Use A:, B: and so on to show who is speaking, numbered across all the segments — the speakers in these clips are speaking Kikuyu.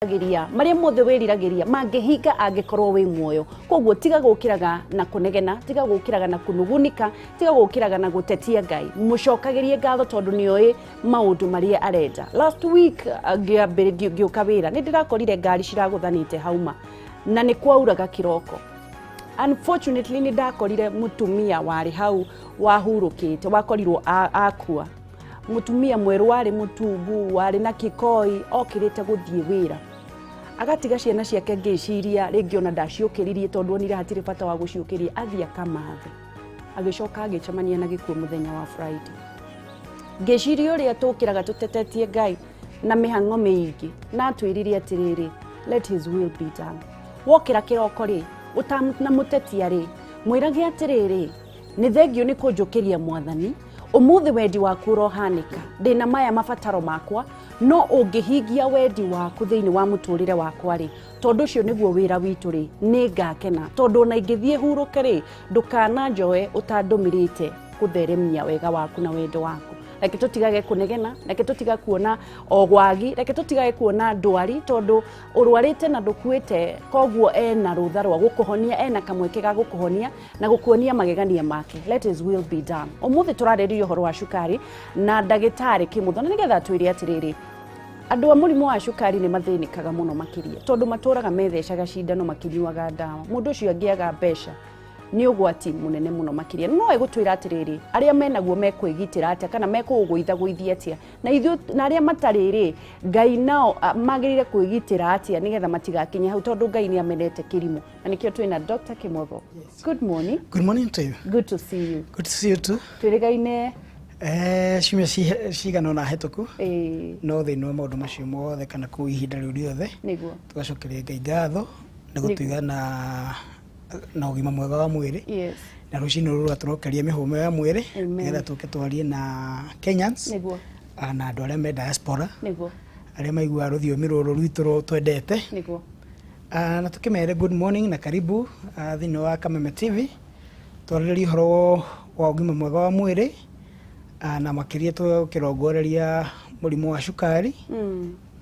A: Wĩriragĩria marĩa mothe wĩriragĩria mangĩhinga angĩkorwo wĩ muoyo. Koguo tiga gũkĩraga na kũnegena, tiga gũkĩraga na kũnugunika, tiga gũkĩraga na gũtetia Ngai. Mũcokagĩrie ngatho tondũ nĩoĩ maũndũ marĩa arenda. Last week ngĩũka wĩra nĩ ndĩrakorire ngari ciragũthanĩte hauma na nĩ kwauraga kĩroko. Unfortunately, nĩ ndakorire mũtumia warĩ hau wahurũkĩte, wakorirwo akua. Mũtumia mwerũ warĩ mũtungu, warĩ na kĩkoi, okĩrĩte gũthiĩ wĩra, agatiga ciana ciake. Ngĩciria rĩngĩ ona ndaciũkĩririe tondũ onire hatirĩ bata wa gũciũkĩria, athiĩ akamathe, agĩcoka agĩcemania na gĩkuũ mũthenya wa Friday. Ngĩciria ũrĩa tũkĩraga tũtetetie Ngai na mĩhang'o mĩingĩ, na atwĩrire atĩrĩrĩ, "Let his will be done." Wokĩra kĩroko rĩ, ũtanamũtetia rĩ, mwĩrage atĩrĩrĩ, "Nĩ thengio nĩ kũnjũkĩria, Mwathani. Ũmũthĩ wendi waku ũrohanĩka. Ndĩna maya mabataro makwa, no ũngĩhingia wendi waku thĩinĩ wa mũtũrĩre wakwa rĩ, tondũ ũcio nĩguo wĩra witũ rĩ, nĩ ngakena, tondũ ona ingĩthiĩ hurũke rĩ, ndũkananjoe ũtandũmĩrĩte kũtheremia wega waku na wendo waku." Reke tũtigage kũnegena, reke tũtiga kuona ogwagi, reke tũtigage kuona ndwari, tondũ ũrwarĩte na ndũkuĩte. Koguo ena rũtha rwa gũkũhonia, ena kamweke ga gũkũhonia na gũkuonia magegania make. Let his will be done. Ũmũthĩ tũrarĩrĩria ũhoro wa cukari na ndagĩtarĩ Kĩmũtho, na nĩgetha twĩre atĩrĩrĩ, andũ a mũrimũ wa cukari nĩ mathĩnĩkaga mũno makĩria tondũ matũraga methecaga cindano makĩnyuaga ndawa. Mũndũ ũcio angĩaga mbeca nĩ ũgwati mũnene mũno makĩria. No egũtwĩra atĩrĩrĩ, arĩa menaguo mekwĩgitĩra atĩa kana mekũũgũithagũithia atĩa, na ithuĩ na arĩa matarĩ rĩ, Ngai nao magĩrĩire kwĩgitĩra atĩa nĩgetha matigakinye hau, tondũ Ngai nĩ amenete kĩrimũ. Na nĩkĩo twĩna Dr. Kimotho. Good morning.
B: Good morning to you.
A: Good to see you.
B: Good to see you too.
A: Twĩrĩgaine.
B: Ciumia cigana ũna hĩtũku, no thĩinĩ wa maũndũ macio mothe kana kũu ihinda rĩu rĩothe, tũgacokeria Ngai ngatho nĩ gũtũiga na ũgima mwega wa mwĩrĩ, na rũcinĩ rũrũ rũgatũrokeria mĩhũmũ ya mwĩrĩ, nĩgetha tũke twarie na Kenyans, na andũ arĩa me diaspora, arĩa maiguaga rũthiomi rũrũ rwitũ twendete, na tũkĩmere good morning na karibu thĩinĩ wa Kameme TV, twarĩrĩrie ũhoro wa ũgima mwega wa mwĩrĩ, na makĩria tũkĩrongoreria mũrimũ wa cukari.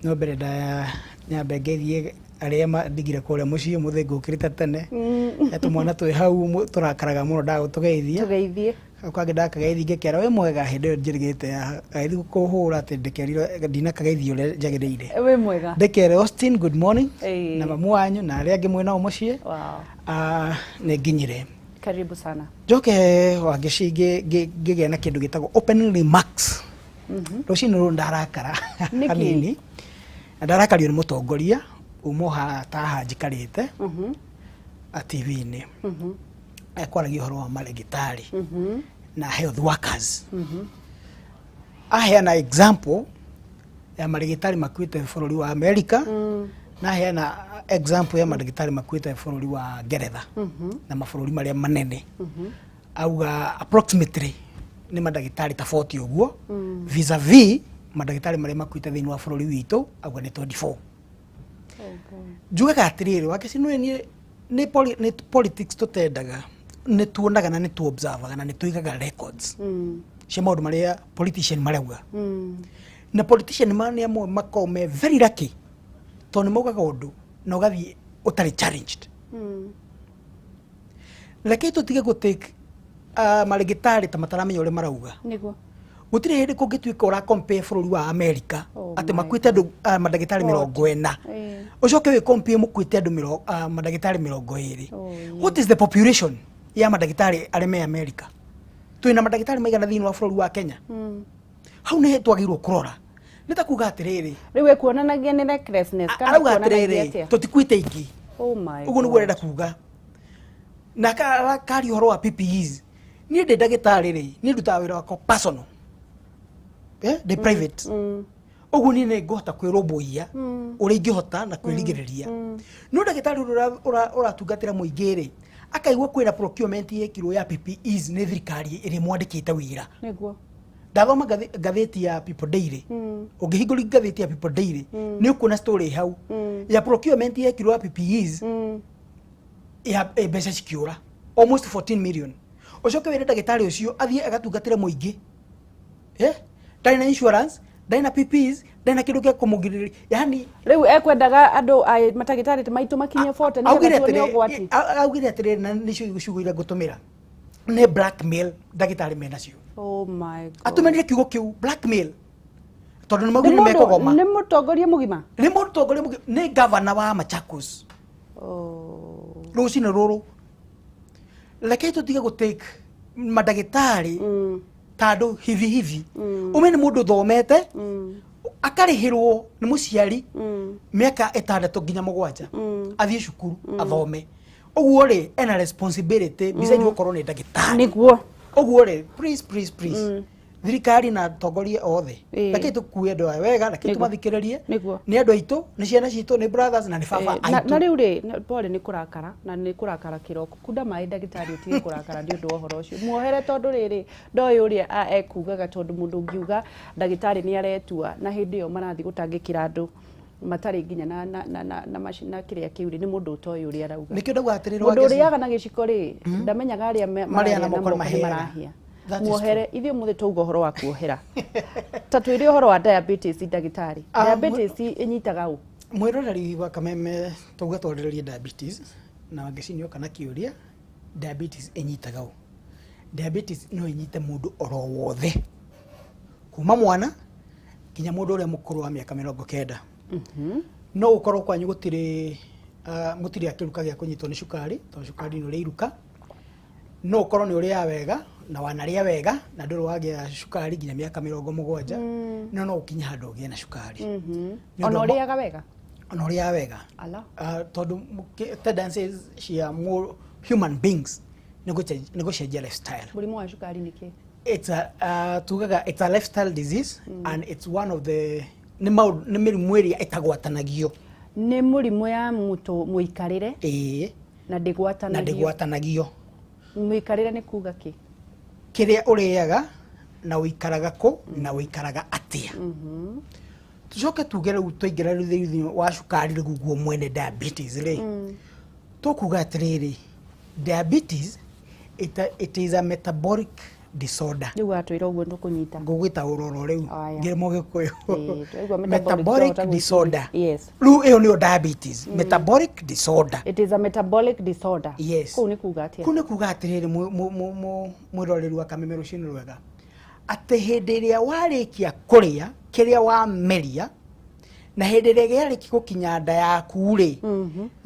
B: No mbere ndaya nyambe ngeithie arĩa mandigire kũrĩa mũciĩ. Mũthĩ ngũkĩrĩte tene. Tũmwana twĩ hau tũrakaraga mũno ndagũtũgeithia.
A: Tũgeithie.
B: Kau kangĩ ndakageithi ngĩkera wĩ mwega, hĩndĩ ĩyo njĩrĩgĩte ya gagĩthiĩ kũhũra atĩ ndĩkerire ndinakageithi ũrĩa njagĩrĩire.
A: Wĩ mwega.
B: Ndĩkere Austin good morning, na mamu wanyu na arĩa angĩ mwĩ nao mũciĩ. Nĩ nginyire.
A: Karibu sana.
B: Njoke Wangeci ngĩgĩa na kĩndũ gĩtagwo opening remarks. Rũcinĩ rũrũ ndarakara
A: Nĩkĩ?
B: hanini, na ndarakario nĩ mũtongoria uma haha taha njikarĩte TV-inĩ, ekwaragia ũhoro wa marĩgĩtarĩ na health workers. Aheana example ya marĩgĩtarĩ makuĩte bũrũri wa America, na aheana example ya marĩgĩtarĩ makuĩte bũrũri wa Ngeretha na mabũrũri marĩa manene. Auga approximately nĩ mandagĩtarĩ ta 40 ũguo, vis-a-vis mandagĩtarĩ marĩa makuĩte thĩinĩ wa bũrũri witũ, auga nĩ 24.
A: Oh boy.
B: Njugaga atĩrĩrĩ, Wakeci, nĩ niĩ nĩ politics tũtendaga, nĩ tuonaga na nĩ tuobservaga na nĩ tũigaga records cia maũndũ marĩa politician marauga. Na politician ma nĩ amwe makoragwo me very lucky tondũ nĩ maugaga ũndũ na ũgathiĩ ũtarĩ challenged. Rekei tũtige gũtake marĩgĩtarĩ ta mataramenya ũrĩa marauga. Gũtirĩ hĩndĩ kũngĩtuĩka ũra compare bũrũri wa America
A: Oh
B: atĩ
A: my
B: makuĩte andũ mandagĩtarĩ
A: God.
B: 40, ũcoke wĩ compare mũkuĩte andũ mandagĩtarĩ 20.
A: Oh, yeah.
B: What is the population ya mandagĩtarĩ arĩa me America? Twĩna mandagĩtarĩ maigana thĩinĩ wa bũrũri wa Kenya? Hau nĩ twagĩrĩirwo kũrora. Nĩ ta kuga atĩrĩrĩ,
A: Rĩu ekuonanagia nĩ recklessness kana
B: arauga
A: kuonanagia
B: atĩrĩrĩ,
A: atĩa?
B: tũtikuĩte ingĩ.
A: Oh my
B: Ũguo nĩguo
A: God.
B: arenda kuga. Na karia ũhoro wa PPEs. Niĩ ndĩ ndagĩtarĩ rĩ, niĩ ndutaga wĩra wakwa personal, ndĩ private. Ũguo niĩ nĩ ngũhota kwĩrũmbũiya ũrĩa ingĩhota na kwĩrigĩrĩria. No ndagĩtarĩ ũrĩa ũratungatĩra mũingĩ rĩ, akaigua kwĩna procurement yekirwo ya PPEs nĩ thirikari ĩrĩa mwandĩkĩte wĩra. Ndathoma ngathĩti ya People Daily. Ũngĩhingũria ngathĩti ya People Daily, nĩ ũkuona story hau ya procurement yekirwo ya PPEs, ya mbeca cikĩũra almost 14 million. Ũcoke wĩre ndagĩtarĩ ũcio athiĩ agatungatĩre mũingĩ, ndarĩ na insurance, Ndarĩ na PPEs, ndarĩ na kĩndũ gĩa kũmũgirĩrĩria, yani.
A: Rĩu ekwendaga andũ a matagĩtarĩ maitũ makinye 40
B: Augire
A: nĩgetha tuone
B: atĩrĩ
A: ũgwati.
B: Augire atĩrĩrĩ, na nĩcio ciugo iria ngũtũmĩra, nĩ blackmail ndagĩtarĩ menacio.
A: Oh my God.
B: Atũmĩrire kiugo kĩu, blackmail, tondũ nĩ
A: Nĩ
B: maugire nĩ mekũgoma.
A: Nĩ mũtongoria mũgima.
B: Nĩ mũtongoria nĩ gavana wa Machakos.
A: Oh.
B: Rũcinĩ rũrũ, reke tũtige gũtake mandagĩtarĩ ta andũ hivi hivi. Ũmenye nĩ mũndũ ũthomete, akarĩhĩrwo nĩ mũciari mĩaka 6 nginya 7 athiĩ cukuru athome. Ũguo rĩ, ena responsibility besides gũkorwo nĩ ndagĩtarĩ. Ũguo rĩ, please, please, please, thirikari na atongoria othe, reke tũkue andũ aya wega, reke tũmathikĩrĩrie. Nĩ andũ aitũ, nĩ ciana citũ, nĩ brothers na nĩ baba
A: Na
B: aitũ.
A: Rĩu rĩ, pole nĩ kũrakara, na nĩ kũrakara kĩroko. Kunda maĩ, ndagĩtarĩ, ũtige kũrakara nĩ ũndũ wa ũhoro ũcio. Muohere, tondũ rĩrĩ, ndoĩ ũrĩa ekugaga, tondũ mũndũ ũngiuga ndagĩtarĩ nĩ aretua na hĩndĩ ĩyo marathiĩ gũtangĩkĩra andũ matarĩ nginya na kĩrĩa kĩu rĩ, nĩ mũndũ ũtoĩ ũrĩa arauga.
B: Nĩkĩo ndauga atĩrĩrĩ,
A: Mũndũ
B: Wangeci,
A: ũrĩaga na gĩciko rĩ, ndamenyaga arĩa
B: marĩa
A: mararĩa
B: na
A: na
B: moko
A: moko nĩ
B: mahĩaga.
A: marahĩa.
B: That is.
A: Muohere. Ithuĩ mũthĩ twauga ũhoro wa kuohera. Ta twĩre ũhoro wa diabetes, ndagĩtarĩ. Diabetes ĩnyitaga ũ?
B: Mwĩroreri wa Kameme, tauga twarĩrĩrie diabetes, na Wangeci nĩoka na kĩũria, diabetes ĩnyitaga ũ? Diabetes no ĩnyite mũndũ oro wothe, kuma mwana nginya mũndũ ũrĩa mũkũrũ wa mĩaka 90. No gũkorwo kwanyu gũtirĩ mũtirĩ akĩruka gĩa kũnyitwo nĩ cukari, tondũ cukari nĩ ũrĩ iruka. No ũkorwo nĩ ũrĩaga wega na wanarĩa wega na ndũrĩ wagĩa cukari nginya mĩaka 70, no ũkinye handũ ũgĩe na cukari. Nĩ ũndũ
A: Ona
B: wa
A: ũrĩaga wega?
B: Ona ũrĩaga wega.
A: Ala.
B: Tondũ tendencies cia human beings nĩ gũcenjia lifestyle.
A: Mũrimũ wa cukari nĩ kĩ?
B: It's a tugaga it's a lifestyle disease and it's one of the nĩ maũndũ, nĩ mĩrimũ ĩrĩa ĩtagwatanagio.
A: Nĩ mũrimũ ya mũtũ mũikarĩre?
B: Ĩĩ.
A: Na
B: Na
A: ndĩgwatanagio?
B: Ndĩgwatanagio.
A: Mũikarĩre nĩ kuga kĩ?
B: Kĩrĩa ũrĩaga, na ũikaraga kũ, na ũikaraga atĩa. Tucoke tuge rĩu twaingĩra rĩu thĩinĩ wa cukari, rĩu guo mwene diabetes rĩ, tũkuga atĩrĩrĩ, diabetes it is a metabolic disorder.
A: Rĩu watwĩra ũguo ndũkũnyita.
B: Ngũgwĩtaũra oro rĩu.
A: Aya.
B: Ngĩrĩ Mũgĩkũyũ.
A: Ĩĩ, twaigua metabolic,
B: metabolic
A: twahota
B: disorder.
A: Yes.
B: Rĩu ĩyo nĩyo diabetes, metabolic disorder.
A: It is a metabolic disorder.
B: Yes.
A: Kũu nĩ kuga atĩa?
B: Kũu nĩ kuga atĩrĩrĩ, mwĩroreri wa Kameme, rũcinĩ rwega, atĩ hĩndĩ ĩrĩa warĩkia kũrĩa kĩrĩa wameria, na hĩndĩ ĩrĩa gĩarĩkia gũkinya nda yaku rĩ,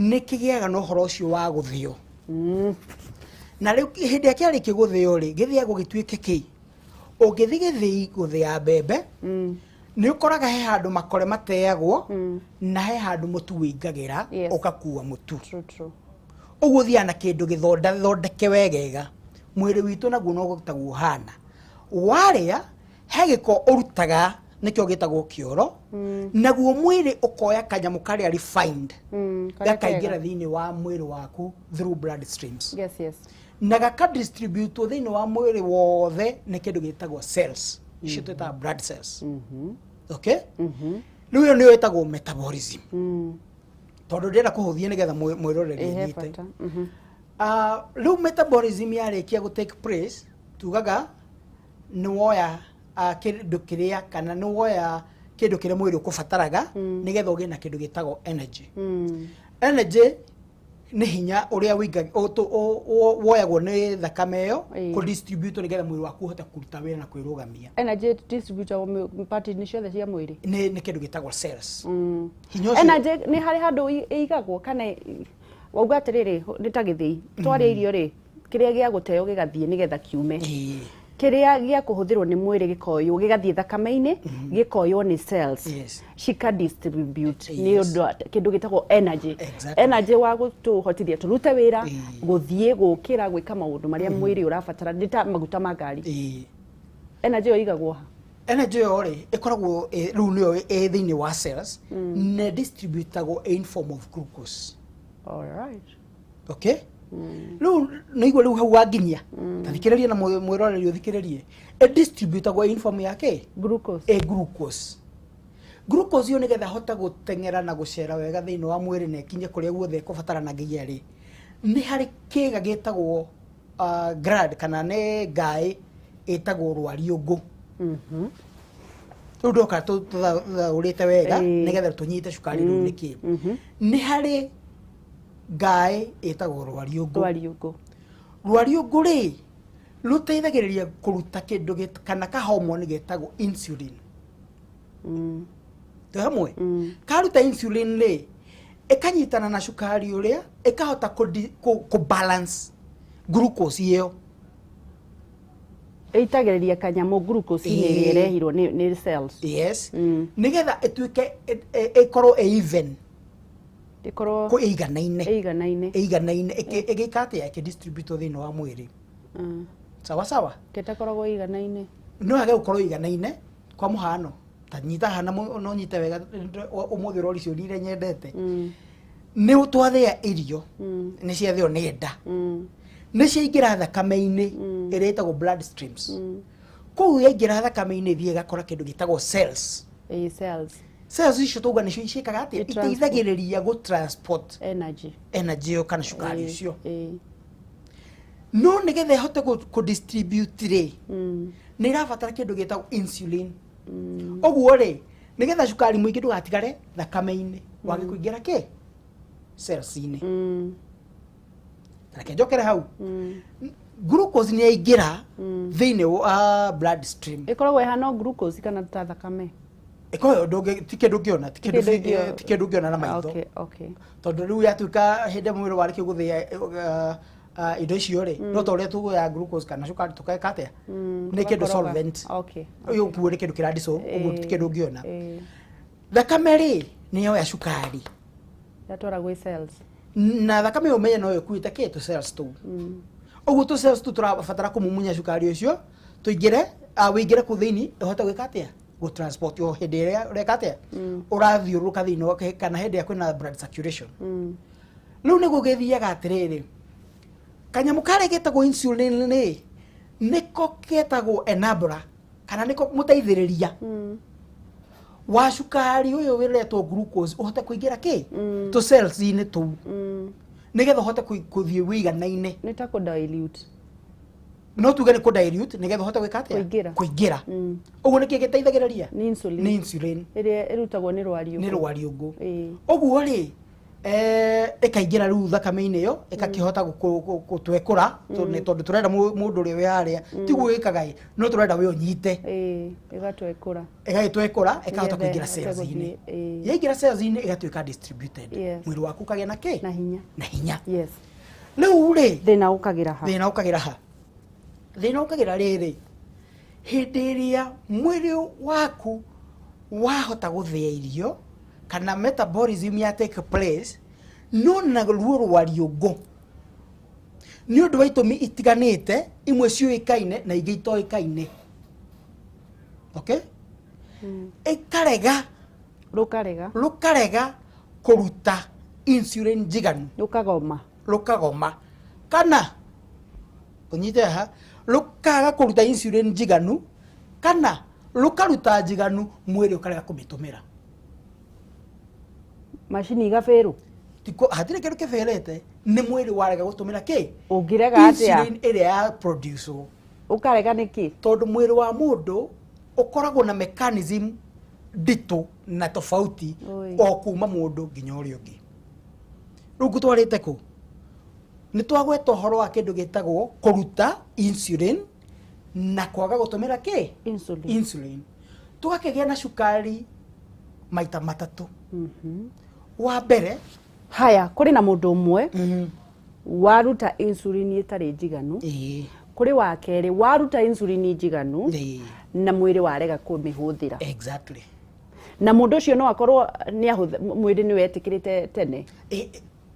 B: nĩ kĩgĩaga na ũhoro ũcio wa gũthĩo. Na rĩu hĩndĩ ĩrĩa kĩarĩkia gũthĩo rĩ, gĩthĩagwo gĩtuĩke kĩ? Ũngĩthiĩ gĩthĩi gũthĩa mbembe, nĩ ũkoraga he handũ makore mateagwo na he handũ mũtu wĩingagĩra, ũgakua mũtu.
A: True, true.
B: Ũguo ũthiaga na kĩndũ gĩthondathondeke wegega. Mwĩrĩ witũ naguo no taguo ũhana. Warĩa, he gĩko ũrutaga, nĩkĩo gĩtagwo kĩoro. Naguo mwĩrĩ ũkoya kanyamũ karĩa refined,
A: karĩa
B: gakaingĩra
A: kega.
B: Thĩinĩ wa mwĩrĩ waku through blood streams, na gakadistributwo thĩinĩ wa mwĩrĩ wothe nĩ kĩndũ gĩtagwo cells, icio twĩtaga blood cells. Okay, rĩu ĩyo nĩyo ĩtagwo metabolism. Tondũ ndĩrenda kũhũthia nĩgetha mwĩroreri
A: Ĩhe
B: anyite.
A: bata.
B: Rĩu metabolism yarĩkia gũ take place, tugaga nĩ woya kĩndũ kĩrĩa, kana nĩ woya kĩndũ kĩrĩa mwĩrĩ ũkũbataraga nĩgetha ũgĩe na kĩndũ gĩtagwo energy. Energy nĩ hinya ũrĩa woyagwo nĩ thakame ĩyo kũ distribute nĩgetha mwĩrĩ waku ũhote kũruta wĩra na kwĩrũgamia.
A: Energy distributagwo part-inĩ ciothe cia mwĩrĩ?
B: Nĩ kĩndũ gĩtagwo cells. Hinya ũcio.
A: Energy nĩ harĩ handũ ĩigagwo, kana wauga atĩrĩrĩ, nĩ ta gĩthĩi, twarĩa irio rĩ, kĩrĩa gĩa gũteo gĩgathiĩ nĩgetha kiume, kĩrĩa gĩa kũhũthĩrwo nĩ mwĩrĩ gĩkoywo gĩgathiĩ thakame-inĩ, gĩkoywo nĩ cells, cika distribute nĩ ũndũ wa kĩndũ gĩtagwo energy. Energy wa gũtũhotithia tũrute wĩra, gũthiĩ, gũkĩra, gwĩka maũndũ marĩa mwĩrĩ ũrabatara, nĩ ta maguta ma ngari. Energy ĩyo ĩigagwo ha?
B: Energy ĩyo rĩ, ĩkoragwo rĩu nĩyo ĩ thĩinĩ wa cells, na distributagwo in form of glucose.
A: Alright.
B: Okay, rĩu nĩigua rĩu hau wanginyia, ta thikĩrĩria na mwĩroreri ũthikĩrĩrie, ĩdistributagwo in form ya kĩ?
A: Glucose.
B: Ĩ glucose. Glucose ĩyo, nĩgetha hote gũteng'era na gũcera wega thĩinĩ wa mwĩrĩ na ĩkinye kũrĩa guothe ĩkũbataranagia rĩ, nĩ harĩ kĩga gĩtagwo gland, kana nĩ ngaĩ ĩtagwo rwariũngũ. Rĩu ndoka tũthaũrĩte wega nĩgetha tũnyite cukari rĩu nĩkĩ. Nĩ harĩ ngaĩ ĩtagwo rwariũngũ.
A: Rwariũngũ.
B: Rwariũngũ rĩ rũteithagĩrĩria kũruta kĩndũ kana ka hormone getagwo insulin. Twĩ hamwe? Karuta insulin rĩ ĩkanyitana na cukari ũrĩa ĩkahota kũ balance glucose ĩyo.
A: Ĩitagĩrĩria kanyamũ glucose-inĩ ĩrĩa ĩrehirwo nĩ cells.
B: Yes. Nĩgetha ĩtuĩke ĩkorwo ĩ even.
A: Ĩkorwo
B: ĩiganaine.
A: Ĩiganaine.
B: Ĩiganaine ĩgĩka atĩa? Ĩkĩdistribute thĩinĩ wa mwĩrĩ. Sawa sawa?
A: Kĩtakoragwo ĩiganaine.
B: No yage gũkorwo ĩiganaine kwa mũhano. Ta nyita hana no nyite wega ũmũthĩ ũrori ciũria iria nyendete. Nĩ twathĩa irio. Nĩ ciathĩo nĩ nda. Nĩ ciaingĩra thakame-inĩ ĩrĩa ĩtagwo blood streams. Kũu yaingĩra thakame-inĩ ĩthiĩ ĩgakora kĩndũ gĩtagwo cells.
A: Cells.
B: Cells icio tauga nĩcio ciĩkaga atĩa? Iteithagĩrĩria gũ transport
A: energy.
B: Energy ĩyo kana cukari ũcio. No nĩgetha ĩhote kũ distribute rĩ, nĩ ĩrabatara kĩndũ gĩtagwo insulin. Ũguo rĩ, nĩgetha cukari mũingĩ ndũgatigare thakame-inĩ, wage kũingĩra kĩ? Cells-inĩ. Reke njokere hau. Glucose nĩ yaingĩra thĩinĩ wa blood stream.
A: Ĩkoragwo ĩhana glucose kana ta thakame?
B: Ĩkoragwo ti kĩndũ ũngĩona, ti kĩndũ ũngĩona na maitho.
A: Okay.
B: Tondũ rĩu yatuĩka hĩndĩ mwĩrĩ warĩkia gũthĩa indo icio rĩ, no ta ũrĩa tũgũya glucose kana cukari tũgeka atĩa? Nĩ kĩndũ solvent.
A: Okay.
B: Ũyũ kuo nĩ kĩndũ kĩra dissolve, ũguo ti kĩndũ ũngĩona. Thakame rĩ, nĩ yoya cukari.
A: Yatwara gwĩ cells.
B: Na thakame ĩyo ũmenye no ĩkuĩte kĩ? Tũ cells tũu. Ũguo tũ cells tũu tũrabatara kũmumunya cukari ũcio, tũingĩre, wĩingĩre kũu thĩinĩ, ũhote gwĩka atĩa? Gũ transport o hĩndĩ ĩrĩa ũreka atĩa? Ũrathiũrũrũka thĩinĩ wa kana hĩndĩ ĩrĩa kwĩna blood circulation. Rĩu nĩguo gĩthiaga atĩrĩrĩ, kanyamũ karĩa getagwo insulin rĩ, nĩko getagwo enabler kana nĩko mũteithĩrĩria wa cukari ũyũ wĩretwo glucose ũhote kũingĩra kĩ? Tũ cells-inĩ tũu. Nĩgetha ũhote kũthiĩ wĩiganaine.
A: Nĩ ta kũ dilute.
B: No tuge nĩ kũ dilute nĩgetha ũhote gwĩka atĩa?
A: Kũingĩra.
B: Kũingĩra. Ũguo nĩkĩ gĩteithagĩrĩria?
A: Nĩ insulin.
B: Nĩ insulin.
A: Ĩrĩa ĩrutagwo nĩ rwariũngũ.
B: Nĩ rwariũngũ. Ũguo rĩ, ĩkaingĩra rĩu thakame-inĩ ĩyo, ĩgakĩhota gũtwekũra, tondũ tũrenda mũndũ ũrĩa wĩ harĩa, tiguo wĩkaga ĩ, no tũrenda we ũnyite.
A: Ĩgatwekũra.
B: Ĩgagĩtwekũra, ĩkahota kũingĩra cells-inĩ. Yaingĩra cells-inĩ ĩgatuĩka distributed. Mwĩrĩ waku ũkagĩa na kĩ?
A: Na hinya.
B: Na hinya.
A: Yes.
B: Rĩu rĩ,
A: thĩna ũkagĩra ha?
B: Thĩna ũkagĩra ha? Thĩna ũkagĩra rĩrĩ, hĩndĩ ĩrĩa mwĩrĩ waku wahota gũthĩa irio kana metabolism ya take place, no na ruo rwariũngũ nĩ ũndũ wa itũmi itiganĩte, imwe ciũĩkaine na ingĩ itoĩkaine. Okay? Ĩkarega.
A: Rũkarega.
B: Rũkarega kũruta insulin njiganu.
A: Rũkagoma.
B: Rũkagoma. Kana ũnyite haha, rũkaga kũruta insulin njiganu kana rũkaruta njiganu mwĩrĩ ũkarega kũmĩtũmĩra.
A: Macini igabĩrwo?
B: Hatirĩ kĩndũ kĩbĩrĩte, nĩ mwĩrĩ warega gũtũmĩra kĩ?
A: Ũngĩrega atĩa?
B: Insulin ĩrĩa ya produce.
A: Ũkarega nĩkĩ?
B: Tondũ mwĩrĩ wa mũndũ ũkoragwo na mechanism nditũ na tofauti o kuma mũndũ nginya ũrĩa ũngĩ. Rĩu ngũtwarĩte kũ? Nĩ twagweta ũhoro wa kĩndũ gĩtagwo kũruta insulin na kwaga gũtũmĩra kĩ?
A: Insulin.
B: Insulin. Tũgakĩgĩa na cukari maita matatũ. Wa mbere,
A: haya, kũrĩ na mũndũ ũmwe waruta insulin ĩtarĩ njiganu. Kũrĩ wa kerĩ waruta insulin njiganu na mwĩrĩ warega kũmĩhũthĩra.
B: Exactly.
A: Na mũndũ ũcio no akorwo nĩ mwĩrĩ nĩ wetĩkĩrĩte tene.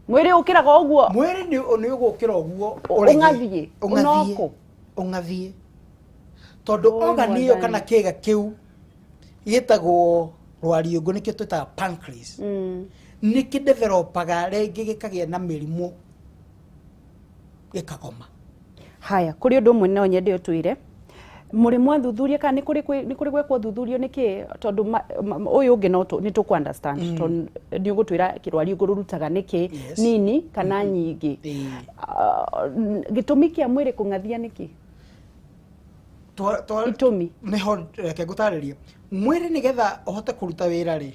A: Mwĩrĩ ũkĩraga ũguo.
B: Mwĩrĩ nĩ ũgũkĩra ũguo.
A: Ũng'athiĩ. Ũnoko.
B: Ũng'athiĩ. Tondũ organ ĩyo kana kĩga kĩu gĩtagwo rwariũngũ nĩkĩo twĩtaga pancreas. Nĩ kĩdevelopaga rĩngĩ gĩkagĩa na mĩrimũ gĩkagoma.
A: Haya, kũrĩ ũndũ ũmwe no nyende ũtwĩre. Mũrĩ mwathuthuria kana nĩ kũrĩ gwekwo ũthuthuria nĩkĩ? Tondũ ũyũ ũngĩ no nĩ tũkũ understand. Tondũ nĩ ũgũtwĩra kĩrwariũngũ rũrutaga nĩkĩ, nini kana nyingĩ. Gĩtũmi kĩa mwĩrĩ kũng'athia nĩkĩ? Itũmi.
B: Nĩho reke ngũtarĩrie. Mwĩrĩ nĩgetha ũhote kũruta wĩra rĩ,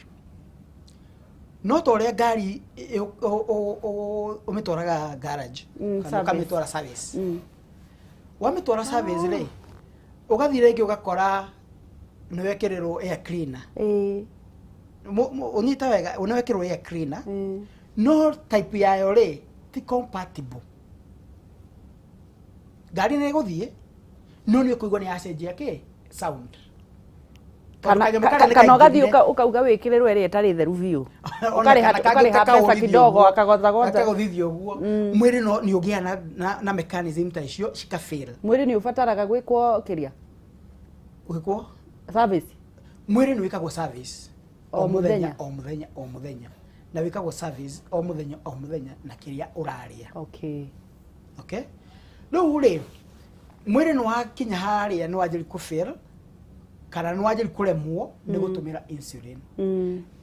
B: no ta ũrĩa ngari ũmĩtwaraga garage kana
A: service.
B: Ũkamĩtwara service. Wamĩtwara service rĩ, ũgathiĩ rĩngĩ ũgakora nĩ wekĩrĩrwo air cleaner. Ũnyite wega, nĩ wekĩrwo air cleaner, no type yayo rĩ ti compatible. Ngari nĩ ĩgũthiĩ, no nĩ ũkũigua nĩ yacenjia kĩ sound. Tondũ
A: Kana
B: kanyamũ karĩa nĩ
A: kana ũgathiĩ
B: kaingĩrire.
A: Ũkauga wĩkĩrĩrwo ĩrĩa ĩtarĩ theru biũ.
B: Ona
A: Ũkarĩha
B: kana kangĩ
A: ũkarĩha mbeca
B: kakaũrithia
A: kidogo
B: ũguo,
A: akagozagoza.
B: Gakagothithia ũguo. Mwĩrĩ no nĩ ũgĩaga na mechanism ta icio cika fail.
A: Mwĩrĩ nĩ ũbataraga gwĩkwo kĩrĩa?
B: Gwĩkwo
A: Service.
B: Mwĩrĩ nĩ wĩkagwo service
A: O mũthenya.
B: O mũthenya, o mũthenya, na wĩkagwo service o mũthenya, o mũthenya na kĩrĩa ũrarĩa. Okay, rĩu rĩ, mwĩrĩ nĩ wakinya harĩa nĩ wanjĩri kũ fail kana nĩ wanjĩri kũremwo nĩ gũtũmĩra insulin,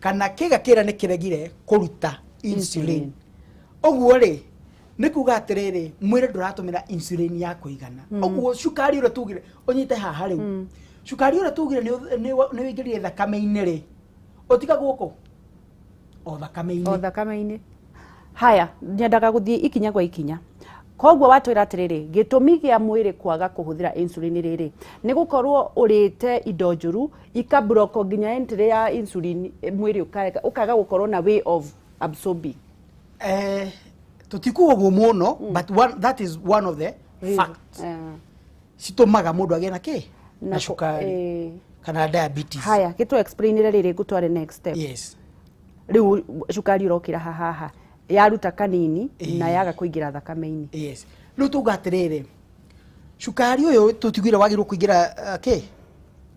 B: kana kĩga kĩrĩa nĩ kĩregire kũruta insulin.
A: Insulin.
B: Ũguo rĩ, nĩ kuga atĩrĩrĩ, mwĩrĩ ndũratũmĩra insulin ya kũigana. Ũguo cukari ũrĩa tugire, ũnyite haha rĩu, cukari ũrĩa tugire nĩ ũingĩrire thakame-inĩ rĩ, ũtigagwo kũ o thakame-inĩ.
A: O thakame-inĩ. Haya, nyendaga gũthiĩ ikinya kwa ikinya. Koguo watwĩra atĩrĩrĩ, gĩtũmi gĩa mwĩrĩ kwaga kũhũthĩra insulin rĩrĩ nĩ gũkorwo ũrĩte indo njũru ikaburoko nginya entry ya insulin, mwĩrĩ ũkaga gũkorwo na way of absorbing.
B: Tũtikuga ũguo mũno, but that is one of the facts citũmaga mũndũ agĩe na kĩ na cukari kana diabetes.
A: Haya, gĩtũ explainire rĩrĩ, ngũtware next step.
B: Yes.
A: Rĩu cukari ũrokĩra haha yaruta kanini na yaga kũingĩra thakame-inĩ.
B: Yes, rĩu tuga atĩrĩrĩ, cukari ũyũ tũtigwire wagĩrĩirwo kũingĩra kĩ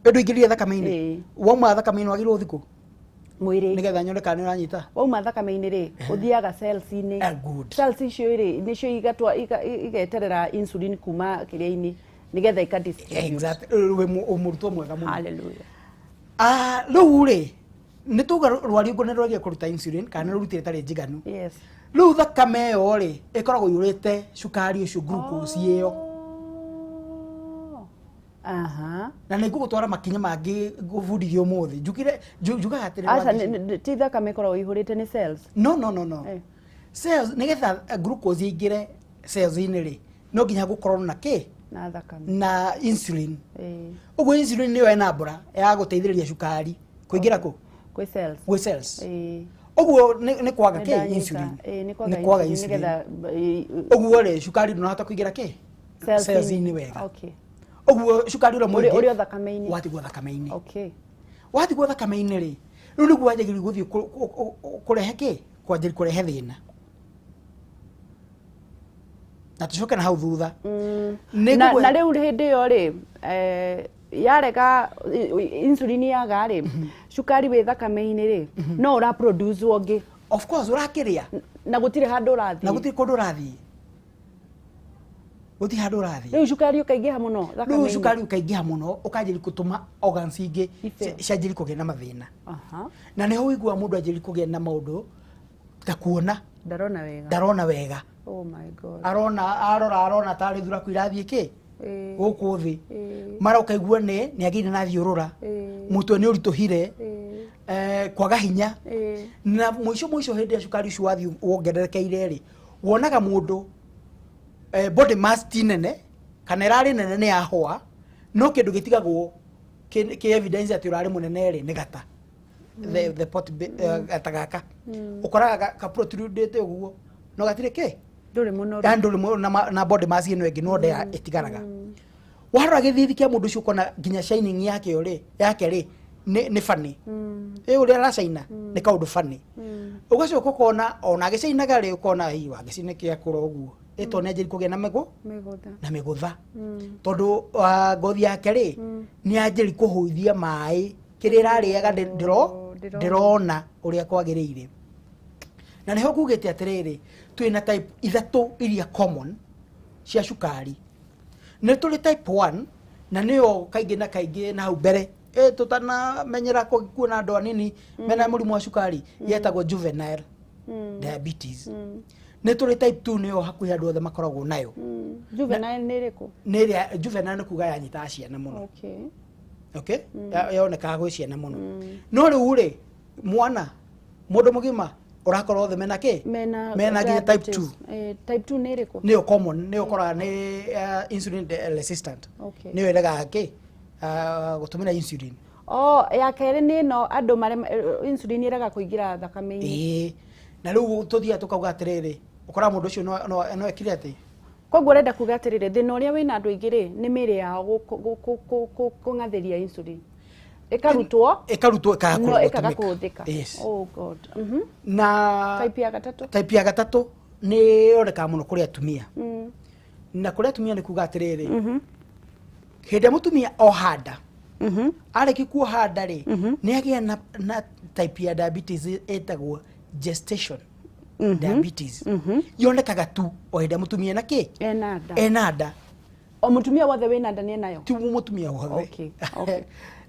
B: ndũingĩrire thakame-inĩ. Wauma thakame-inĩ wagĩrĩirwo ũthiĩ kũ
A: Mwĩrĩ.
B: Nĩgetha nyone kana nĩ ũranyita.
A: Wauma thakame-inĩ rĩ, ũthiaga cells-inĩ.
B: Ah, good.
A: Cells icio rĩ, nĩcio igatwa igeterera insulin kuma kĩrĩa-inĩ nĩgetha ika distribute.
B: Exactly. Wĩ mũrutwo mwega mũno.
A: Hallelujah.
B: Ah, rĩu rĩ, nĩ tuga rwariũngũ nĩ rwagia kũruta insulin kana nĩ rũrutire ĩtarĩ njiganu. Rĩu thakame ĩyo rĩ, ĩkoragwo iyũrĩte cukari ũcio, glucose ĩyo.
A: Oh. Aha.
B: Na nĩ ngũgũtwara makinya mangĩ ngũbundithia ũmũthĩ. Njugire njugaga atĩrĩ,
A: Aca,
B: Wangeci.
A: ti thakame ĩkoragwo ĩihũrĩte, nĩ cells.
B: No, no, no, no. Cells, nĩgetha glucose ĩingĩre cells-inĩ rĩ, no nginya gũkorwo na kĩ
A: Na thakame.
B: Na insulin. Ũguo insulin nĩyo ĩna mbura ya gũteithĩrĩria cukari kũingĩra kũ
A: Kwĩ cells.
B: Gwĩ cells. Ũguo nĩ kwaga
A: Nĩ
B: kĩ
A: ndanyita.
B: insulin.
A: Nĩ kwaga
B: Nĩ kwaga
A: insulin
B: insulin.
A: nĩgetha
B: Ũguo rĩ, cukari ndũnahota kũingĩra kĩ
A: cells-inĩ.
B: Cells-inĩ wega. Ũguo cukari ũrĩa
A: Ũrĩ
B: mũingĩ
A: ũrĩ o thakame-inĩ.
B: Watigwo thakame-inĩ. Watigwo thakame-inĩ rĩ, rĩu nĩguo wanjagĩrĩria gũthiĩ kũrehe kĩ kwanjĩrĩria kũrehe thĩna, na tũcoke na hau thutha. Nĩ
A: Na rĩu hĩndĩ ĩyo rĩ, yarega insulin yaga rĩ, cukari wĩ thakame-inĩ rĩ, no ũra produce ũngĩ.
B: Of course, ũrakĩrĩa.
A: Na gũtirĩ handũ ũrathiĩ.
B: Na gũtirĩ kũndũ ũrathiĩ, gũtirĩ handũ ũrathiĩ.
A: Rĩu cukari ũkaingĩha mũno
B: Rĩu
A: thakame-inĩ.
B: Cukari ũkaingĩha mũno, ũkanjĩrĩria gũtũma organs ingĩ
A: Ifail.
B: Cianjĩrĩria kũgĩa na mathĩna. Na nĩho ũiguaga mũndũ anjĩrĩria kũgĩa na maũndũ ta kuona
A: Ndarona wega.
B: Ndarona wega.
A: Oh my God.
B: Arona, arora, arona tarĩ thuraku irathiĩ kĩ gũkũ thĩ. Mara ũkaigua nĩ agĩire na thiũrũra, mũtwe nĩ ũritũhire, kwaga hinya. Na mũico mũico, hĩndĩ ĩrĩa cukari ũcio wathiĩ wongererekeire rĩ, wonaga mũndũ body mass ti nene, kana ĩrarĩ nene nĩ yahũa, no kĩndũ gĩtigagwo kĩ evidence atĩ ũrarĩ mũnene rĩ, nĩ gata the pot gata gaka ũkoraga ka protrudĩte ũguo, no gatirĩ kĩ
A: Ndũrĩ mũnoru.
B: Yani ndũrĩ na body mass ĩno ĩngĩ, no ndĩa ĩtigaraga. Warora gĩthithi kĩa mũndũ ũcio, ũkona nginya shining yake rĩ, yake rĩ, nĩ funny. Ĩ ũrĩa aracaina nĩ kaũndũ funny. Ũgacoka ũkona ona agĩcainaga rĩ, ũkona hi wangeci nĩ kĩakũra ũguo, ĩto nĩ anjĩri kũgĩa na mĩgũ
A: Mĩgũtha.
B: Na mĩgũtha, tondũ ngothi yake rĩ, nĩ anjĩri kũhũithia maĩ kĩrĩa ĩrarĩaga
A: ndĩrona.
B: Ndĩrona ũrĩa kwagĩrĩire. Na nĩho ngugĩte atĩrĩrĩ, twĩna type ithatũ iria common cia cukari. Nĩ tũrĩ type 1, na nĩyo kaingĩ na kaingĩ na hau mbere tũtanamenyera kuona andũ anini mena mũrimũ wa cukari, yetagwo juvenile diabetes. Nĩ tũrĩ type 2, nĩyo hakuhĩ andũ othe makoragwo nayo.
A: Juvenile nĩ ĩrĩkũ?
B: Nĩ ĩrĩa juvenile nĩ kuga yanyitaga ciana mũno. Okay. Yonekaga gwĩ ciana mũno, no rĩu rĩ, mwana mũndũ mũgima ũrakora othe mena kĩ?
A: Mena.
B: Mena nginya type 2.
A: Type 2 nĩ ĩrĩkũ?
B: Nĩyo common, nĩyo ũkoraga nĩ insulin resistant. Nĩyo ĩregaga kĩ gũtũmĩra insulin.
A: Oh, ya kerĩ nĩ ĩno andũ marĩa insulin ĩrega kũingĩra thakame-inĩ.
B: Ĩĩ, na rĩu tũthiaga tũkauga atĩrĩrĩ, ũkoraga mũndũ ũcio no ekire atĩ.
A: Koguo ũrenda kuga atĩrĩrĩ, thĩna ũrĩa wĩna andũ aingĩ rĩ, nĩ mĩĩrĩ yao kũng'athĩria insulin ĩkarutwo.
B: Ĩkarutwo, ĩkaga
A: no ĩkaga
B: gũtũmĩka.
A: Kũhũthĩka.
B: Yes.
A: Oh God.
B: Na
A: Type ya gatatũ?
B: Type ya gatatũ nĩ yonekaga mũno kũrĩ atumia. Na kũrĩ atumia nĩ kuga atĩrĩrĩ, hĩndĩ ĩrĩa mũtumia oha nda, arĩki kuoha nda rĩ, nĩ agĩa na type ya diabetes ĩtagwo gestation diabetes. Yonekaga tu o hĩndĩ ĩrĩa mũtumia na kĩ?
A: Ena nda.
B: Ena nda.
A: O mũtumia wothe wĩna nda nĩ enayo?
B: Ti mũtumia wothe.
A: Okay.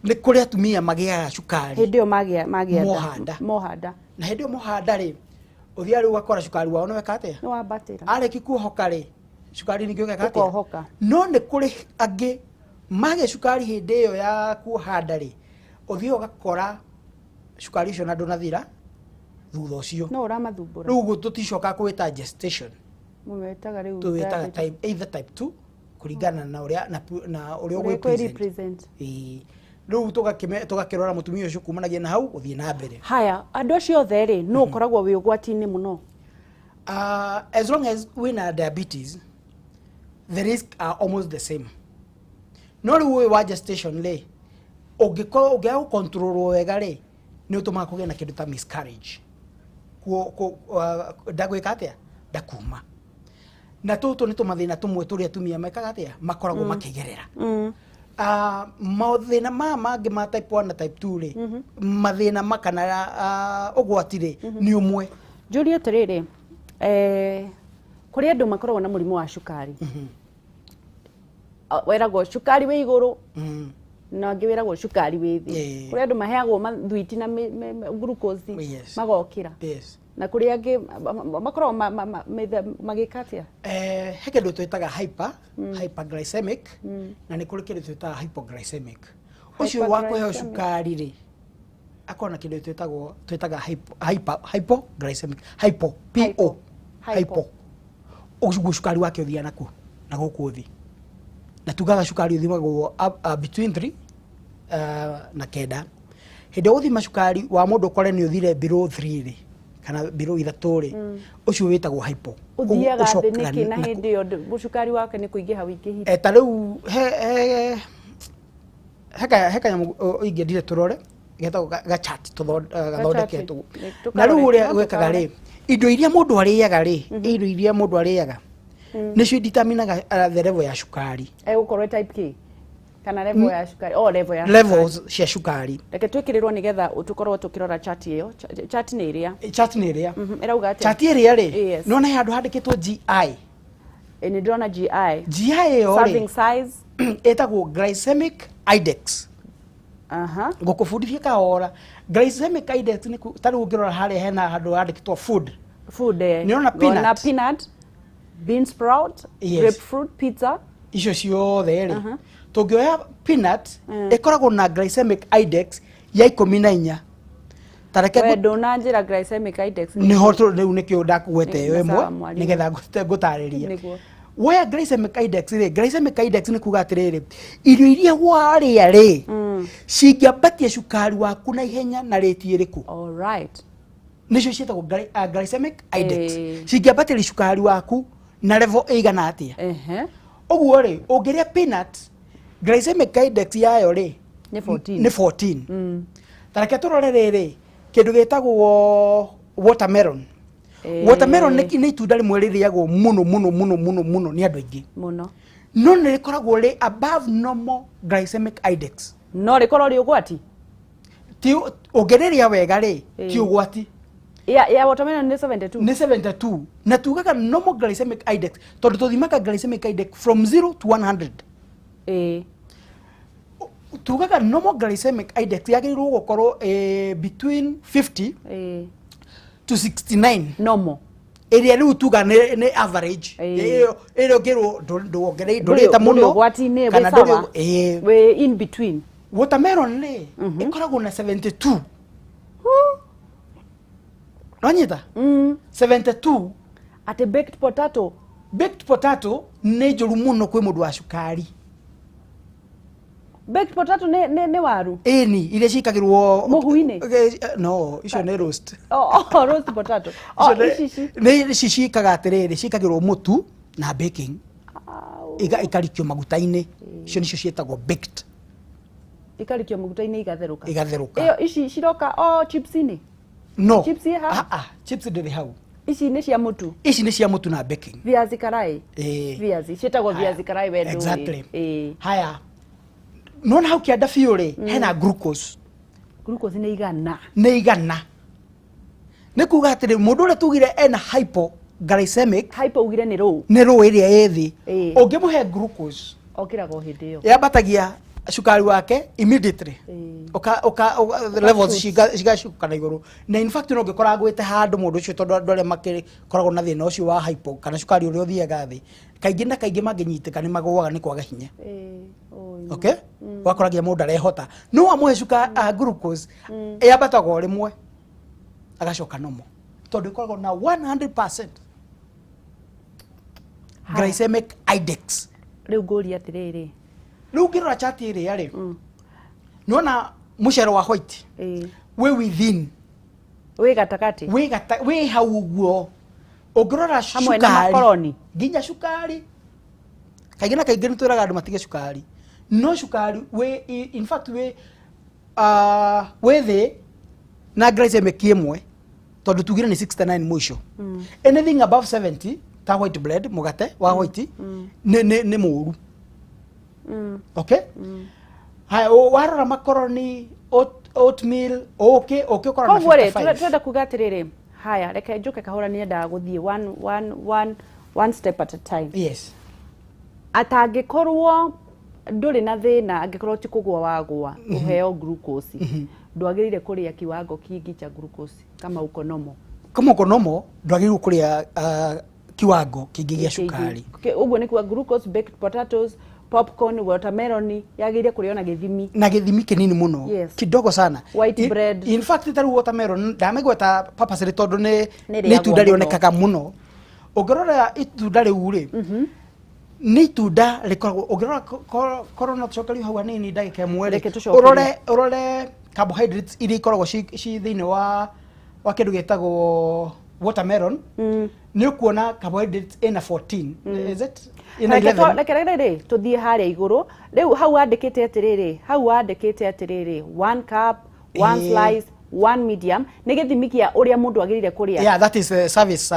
B: Nĩ kũrĩ atumia magĩaga cukari
A: hĩndĩ ĩyo magĩa nda.
B: Moha nda.
A: Moha nda.
B: Na hĩndĩ ĩyo moha nda rĩ, ũthiaga rĩu ũgakora cukari wao nĩ weka atĩa?
A: Nĩ wambatĩra.
B: Arĩki kuohoka rĩ, cukari ningĩ ũgeka atĩa?
A: Ũkohoka.
B: No nĩ kũrĩ angĩ magĩa cukari hĩndĩ ĩyo ya kuoha nda rĩ, ũthiaga ũgakora cukari ũcio na ndũnathira thutha ũcio.
A: No ũramathumbũra.
B: Rĩu ũguo tũticokaga kũwĩta gestation.
A: Mũmetaga rĩu
B: Tũwĩtaga
A: diabetes.
B: type, either type 2, kũringana na ũrĩa na ũrĩa
A: ũrĩa
B: ũgwĩ
A: kwĩ
B: present.
A: Represent.
B: Ĩĩ. Rĩu tũgakĩrora mũtumia ũcio kumanagia na hau gũthiĩ na mbere.
A: Haya, andũ acio othe rĩ, nũ ũkoragwo wĩ ũgwati-inĩ mũno?
B: As long as wĩna diabetes, the risk are almost the same. No rĩu ũyũ wa gestation rĩ, ũngĩkorwo ũngĩaga gũcontrolwo wega rĩ, nĩ ũtũmaga kũgĩe na kĩndũ ta miscarriage. Ndagwĩka atĩa, ndakuma. Na tũtũ nĩ tũmathĩna tũmwe tũrĩa atumia mekaga atĩa, makoragwo makĩgerera. Mathĩna maya mangĩ ma type 1 na type 2 rĩ, mathĩna ma kana ũgwati rĩ, nĩ ũmwe.
A: Njũrie atĩrĩrĩ, kũrĩ andũ makoragwo na mũrimũ wa cukari. Ah, weragwo cukari wĩ igũrũ, na angĩ wĩragwo cukari wĩ thĩ. Kũrĩ andũ maheagwo mathwiti na glucose, magokĩra. Na kũrĩ angĩ makoragwo magĩka atĩa?
B: He kĩndũ twĩtaga hyperglycemic, na nĩ kũrĩ kĩndũ twĩtaga hypoglycemic. Ũcio wa kũheo
A: Hyperglycemic.
B: cukari rĩ, akorwo na kĩndũ twĩtaga hypoglycemic, hypo po.
A: Hypo.
B: Hypo, ũguo cukari wake ũthiaga naku na gũkũ thĩ, na tugaga cukari ũthimagwo between 3 na 9. Hĩndĩ ĩrĩa ũgũthima cukari wa mũndũ ũkore nĩ ũthire below 3 rĩ, kana below 3 rĩ, ũcio wĩtagwo hypo.
A: Ũthiaga thĩ
B: ũcokaga
A: nĩkĩ na hĩndĩ ĩyo cukari wake nĩ kũingĩha wĩingĩhire?
B: Ta rĩu he kanyamũ ingĩendire tũrore getagwo ga chart gathondeketwo.
A: Nĩ
B: Na rĩu
A: tũkarore,
B: ũrĩa
A: no
B: gwĩkaga
A: tũkarore.
B: rĩ, indo iria mũndũ arĩaga rĩ, irio iria mũndũ arĩaga nĩcio determinaga the level ya cukari.
A: Egũkorwo ĩ type K kana level ya cukari, oh, level ya cukari.
B: Levels cia cukari.
A: Reke twĩkĩrĩrwo nĩgetha tũkorwo tũkĩrora chart ĩyo. Chart nĩ ĩrĩa?
B: Chart nĩ ĩrĩa.
A: Ĩrauga atĩa?
B: Chart ĩrĩa rĩ, nĩwona he handũ handĩkĩtwo GI?
A: Ĩ, nĩ ndĩrona GI.
B: GI ĩyo rĩ,
A: serving size.
B: Ĩtagwo glycemic index. Ngũkũbundithia kahora. Glycemic index nĩ ta rĩu ũngĩrora harĩa hena handũ handĩkĩtwo food.
A: Food.
B: Nĩũrona
A: Ngona
B: peanut?
A: Peanut, bean sprout, grapefruit, pizza.
B: Icio ciothe rĩ, tũngĩoya peanut, ĩkoragwo na glycemic index ya 14. Ta reke
A: We ndũnanjĩra glycemic index nĩ
B: nĩho rĩu nĩkĩo ndakũgwete ĩyo
A: Nĩ sawa,
B: ĩmwe
A: mwarimũ.
B: nĩgetha ngũtarĩrie.
A: Nĩguo.
B: Woya glycemic index rĩ, glycemic index nĩ kuga atĩrĩrĩ, irio iria warĩa rĩ, cingĩambatia cukari waku na ihenya na rĩti ĩrĩkũ.
A: All right.
B: Nĩcio ciĩtagwo glycemic index.
A: Ĩĩ.
B: Cingĩambatĩria cukari waku na level ĩigana atĩa. Ũguo rĩ, ũngĩrĩa peanut, glycemic index yayo rĩ
A: Nĩ 14.
B: Nĩ 14. Ta reke tũrore rĩrĩ, kĩndũ gĩtagwo watermelon. Watermelon nĩ itunda rĩmwe rĩrĩagwo mũno mũno mũno mũno mũno nĩ andũ aingĩ.
A: Mũno.
B: No nĩ rĩkoragwo rĩ above normal glycemic index.
A: No rĩkorwo rĩ ũgwati.
B: Ti ũngĩrĩrĩa wega rĩ, ti ũgwati.
A: Ya watermelon nĩ 72.
B: Nĩ 72, na tugaga normal glycemic index tondũ tũthimaga glycemic index from 0 to 100. Tugaga normal glycemic index yagĩrĩirwo gũkorwo between 50 to 69.
A: Normal.
B: Ĩrĩa rĩu tuga nĩ average. Ĩyo ĩrĩa ũngĩrwo ndũongereire, ndũrĩte mũno
A: ũgwati-inĩ,
B: kana
A: wĩ sawa.
B: Ĩĩ.
A: Wĩ in between.
B: Watermelon rĩ, ĩkoragwo na 72. Nonyita? 72.
A: Atĩ baked potato?
B: Baked potato nĩ njũru mũno kwĩ mũndũ wa cukari.
A: Baked potato nĩ waru?
B: Ĩni, iria ciĩkagĩrwo
A: Mũhu-inĩ?
B: No, icio nĩ roast.
A: Oh, roast potato. Oh,
B: Icio
A: ici ici.
B: Nĩ ici ciĩkaga atĩrĩrĩ, ciĩkagĩrwo mũtu na baking.
A: Au.
B: Ikarikio maguta-inĩ. Icio nĩcio ciĩtagwo baked.
A: Ikarikio maguta-inĩ, igatherũka.
B: Igatherũka.
A: Ĩyo ici ciroka o chips-inĩ?
B: No.
A: Chips ĩ hau?
B: Ah, ah, chips ndĩrĩ hau.
A: Ici nĩ cia mũtu?
B: Ici nĩ cia mũtu na baking.
A: Viazi karai.
B: Ĩĩ.
A: Viazi ciĩtagwo viazi karai, we ndũĩ.
B: Exactly.
A: Ĩĩ.
B: Haya, nona hau kĩanda biũ rĩ, hena glucose.
A: Glucose nĩ 100.
B: Nĩ 100. Nĩ kuga atĩrĩ, mũndũ ũrĩa tugire ena hypoglycemic,
A: Hypo ugire nĩ low.
B: Nĩ rũ ĩrĩa ĩ thĩ. Ũngĩmũhe glucose,
A: Okĩraga o hĩndĩ ĩyo.
B: Yambatagia cukari wake immediately. Ũka levels
A: Shoot.
B: cigacuka na igũrũ, na in fact no ũngĩkora agwĩte handũ mũndũ ũcio, tondũ andũ arĩa makĩkoragwo na thĩna ũcio wa hypo kana cukari ũrĩa ũthiaga thĩ, kaingĩ na kaingĩ mangĩnyitĩka nĩ magũaga nĩ kwaga hinya.
A: Ĩĩ, oi.
B: Okay, wakoragia mũndũ arehota, no wamũhe cuka glucose, yambataga o rĩmwe agacoka nomo, tondũ ĩkoragwo na 100% glycemic index.
A: Rĩu ngũria atĩrĩrĩ.
B: Rĩu ũngĩrora chart ĩrĩa rĩ, nĩwona mũcere wa white wĩ within.
A: Wĩ gatagatĩ.
B: Wĩ hau ũguo ũngĩrora.
A: Hamwe na
B: Cukari.
A: Makoroni.
B: Nginya cukari, kaingĩ na kaingĩ nĩ twĩraga andũ matige cukari, no cukari wĩ in fact wĩ thĩ na glycemic ĩmwe, tondũ tugire nĩ 69 mũico. Anything above 70, ta white bread, mũgate wa white, nĩ mũru. Okay, haya, warora makoroni, oatmeal, ũkĩ ũkoragwo na
A: Koguo rĩ,
B: 55.
A: Turenda kuga atĩrĩrĩ, haya, reke njũke kahora, nĩendaga gũthiĩ one step at a time.
B: Yes.
A: Atangĩkorwo ndũrĩ na thĩna, angĩkorwo ti kũgwa wagwa ũheo glucose, ndwagĩrĩire kũrĩa kiwango kingi cha glucose kama uko normal.
B: Kama uko normal, ndwagĩrĩirwo kũrĩa kiwango kĩingĩ gĩa cukari.
A: Ũguo nĩ kuga glucose, baked potatoes, popcorn, watermelon yagĩrĩire kũrĩo na gĩthimi.
B: Na gĩthimi kĩnini mũno. Kidogo sana.
A: White bread.
B: In fact, ta rĩu watermelon ndamĩgweta purposely tondũ nĩ
A: Nĩ
B: nĩ
A: rĩagwo
B: itunda
A: mũno.
B: Rĩonekaga mũno. Ũngĩrora itunda rĩu rĩ, nĩ itunda rĩkoragwo, ũngĩrora korwo no tũcokerio hau hanini ndagĩka ĩmwe rĩ,
A: Reke tũcokerie.
B: Ũrore carbohydrates iria ikoragwo ci thĩinĩ wa kĩndũ gĩtagwo watermelon, nĩ ũkuona carbohydrates ĩna 14, is it ĩna 11.
A: Reke rĩrĩ tũthiĩ harĩa igũrũ rĩu, hau wandĩkĩte atĩrĩrĩ, hau wandĩkĩte atĩrĩrĩ, one cup, one slice, one medium, nĩ gĩthimi kĩa ũrĩa mũndũ agĩrĩire kũrĩa.
B: Yeah, that is service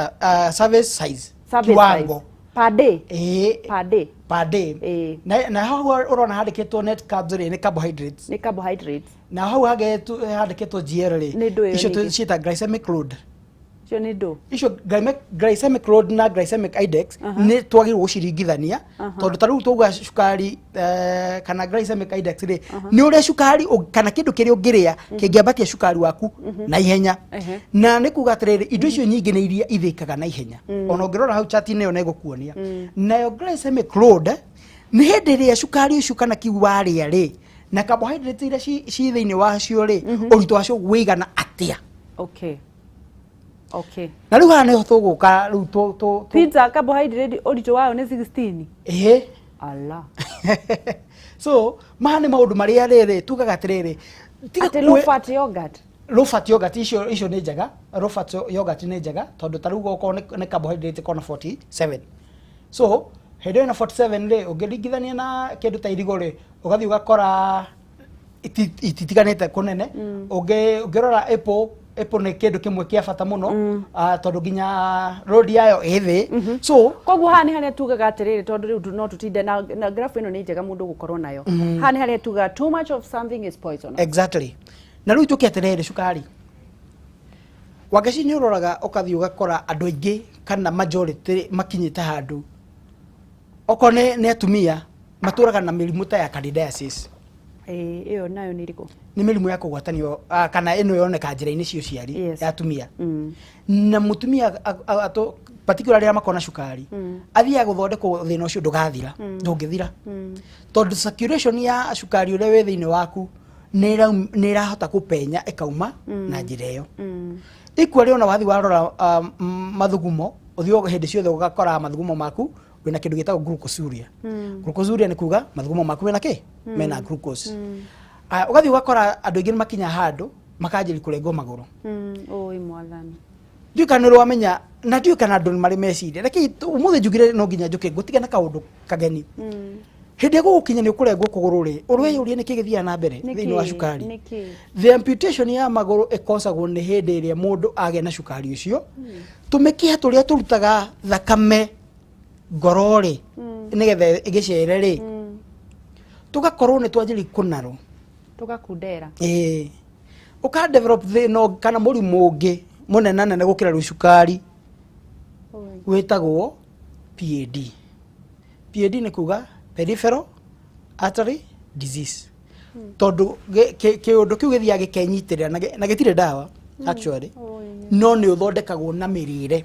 B: size.
A: Service
B: Kiwango.
A: size. Per day.
B: Ĩĩ.
A: Per day.
B: Per day. Na hau ũrona handĩkĩtwo net carbs rĩ, nĩ carbohydrates.
A: Nĩ carbohydrates.
B: Na hau handĩkĩtwo GL rĩ,
A: Nĩ ndũ ĩyo
B: icio
A: ningĩ?
B: Ciĩta glycemic load.
A: Icio nĩ ndũ?
B: Icio glycemic load na glycemic index nĩ twagĩrĩirwo gũciringithania, tondũ ta rĩu twauga cukari kana glycemic index rĩ, nĩ ũrĩa cukari kana kĩndũ kĩrĩa ũngĩrĩa kĩngĩambatia cukari waku na ihenya. Na nĩ kuga atĩrĩrĩ, indo icio nyingĩ nĩ iria ithĩkaga na ihenya. Ona ũngĩrora hau chart-inĩ ĩyo nĩ ĩgũkuonia. Nayo glycemic load nĩ hĩndĩ ĩrĩa cukari ũcio kana kiu warĩa rĩ, na carbohydrates iria ci thĩinĩ wacio rĩ, ũritũ wacio wĩigana atĩa.
A: Okay.
B: Na rĩu haha nĩho tũgũka rĩu
A: Pizza carbohydrate ũritũ wayo nĩ 16.
B: Ĩĩ.
A: Ala.
B: So maya nĩ maũndũ marĩa rĩrĩ tugaga atĩrĩrĩ, tiga
A: Atĩ low fat yogurt.
B: Low fat yogurt, icio nĩ njega. Low fat yogurt nĩ njega, tondũ ta rĩu okorwo nĩ carbohydrate ĩkorwo na 47. So hĩndĩ ĩyo ĩna 47 rĩ, ũngĩringithania na kĩndũ ta irigũ rĩ, ũgathiĩ ũgakora ititiganĩte kũnene. Ũngĩrora apple, apple nĩ kĩndũ kĩmwe kĩa bata mũno, tondũ nginya road yayo ĩ thĩ, so
A: Koguo haha nĩ harĩa tugaga atĩrĩrĩ, tondũ rĩu no tũtinde na graph ĩno, nĩ njega mũndũ gũkorwo nayo. Haha nĩ harĩa tugaga too much of something is poisonous.
B: Exactly. Na rĩu tũke atĩrĩrĩ, cukari, Wangeci, nĩ ũroraga ũkathiĩ ũgakora andũ aingĩ kana majority makinyĩte handũ, okorwo nĩ atumia, matũraga na mĩrimũ ta ya candidiasis.
A: Ĩĩ, ĩyo nayo nĩ ĩrĩkũ?
B: Nĩ mĩrimũ ya kũgwatanio, kana ĩno yoneka njĩra-inĩ cia ũciari ya atumia. Na mũtumia particularly arĩa makoragwo na cukari, athiaga gũthondekwo thĩna ũcio ndũgathira, ndũngĩthira, tondũ circulation ya cukari ũrĩa wĩ thĩinĩ waku nĩ ĩrahota kũpenya ĩkauma na njĩra ĩyo. Equally, ona wathi warora mathugumo, ũthiĩ hĩndĩ ciothe ũgakora mathugumo maku wĩna kĩndũ gĩtagwo glucosuria. Glucosuria nĩ kuga mathugumo maku mena kĩ? Mena glucose. Aya, ũgathiĩ ũgakora andũ aingĩ nĩ makinya handũ makanjĩri kũrengwo magũrũ.
A: Ũĩ mwathani.
B: Ndiũĩ kana nĩ ũramenya, na ndiũĩ kana andũ nĩ marĩ meciria. Reke ũmũthĩ njugire no nginya njũke ngũtige na kaũndũ kageni. Hĩndĩ ĩrĩa gũgũkinya nĩ ũkũrengwo kũgũrũ rĩ, ũrwĩyũria nĩkĩ gĩthiaga na mbere thĩinĩ wa cukari.
A: Nĩkĩ?
B: The amputation ya magũrũ ĩkosagwo nĩ hĩndĩ ĩrĩa mũndũ agĩa na cukari ũcio, tũmĩkiha tũrĩa tũrutaga thakame ngoro rĩ, nĩgetha ĩgĩcere rĩ, tũgakorwo nĩ twanjĩrĩria kũnarwo.
A: Tũgakundera.
B: Ĩĩ, ũka develop thĩna ũngĩ kana mũrimũ ũngĩ mũnenanene gũkĩra rĩu cukari.
A: Ũĩ.
B: Wĩtagwo PAD. PAD nĩ kuga peripheral artery disease, tondũ kĩũndũ kĩu gĩthiaga gĩkenyitĩrĩra na gĩtirĩ ndawa actually.
A: Ũĩ.
B: No nĩ ũthondekagwo na mĩrĩre,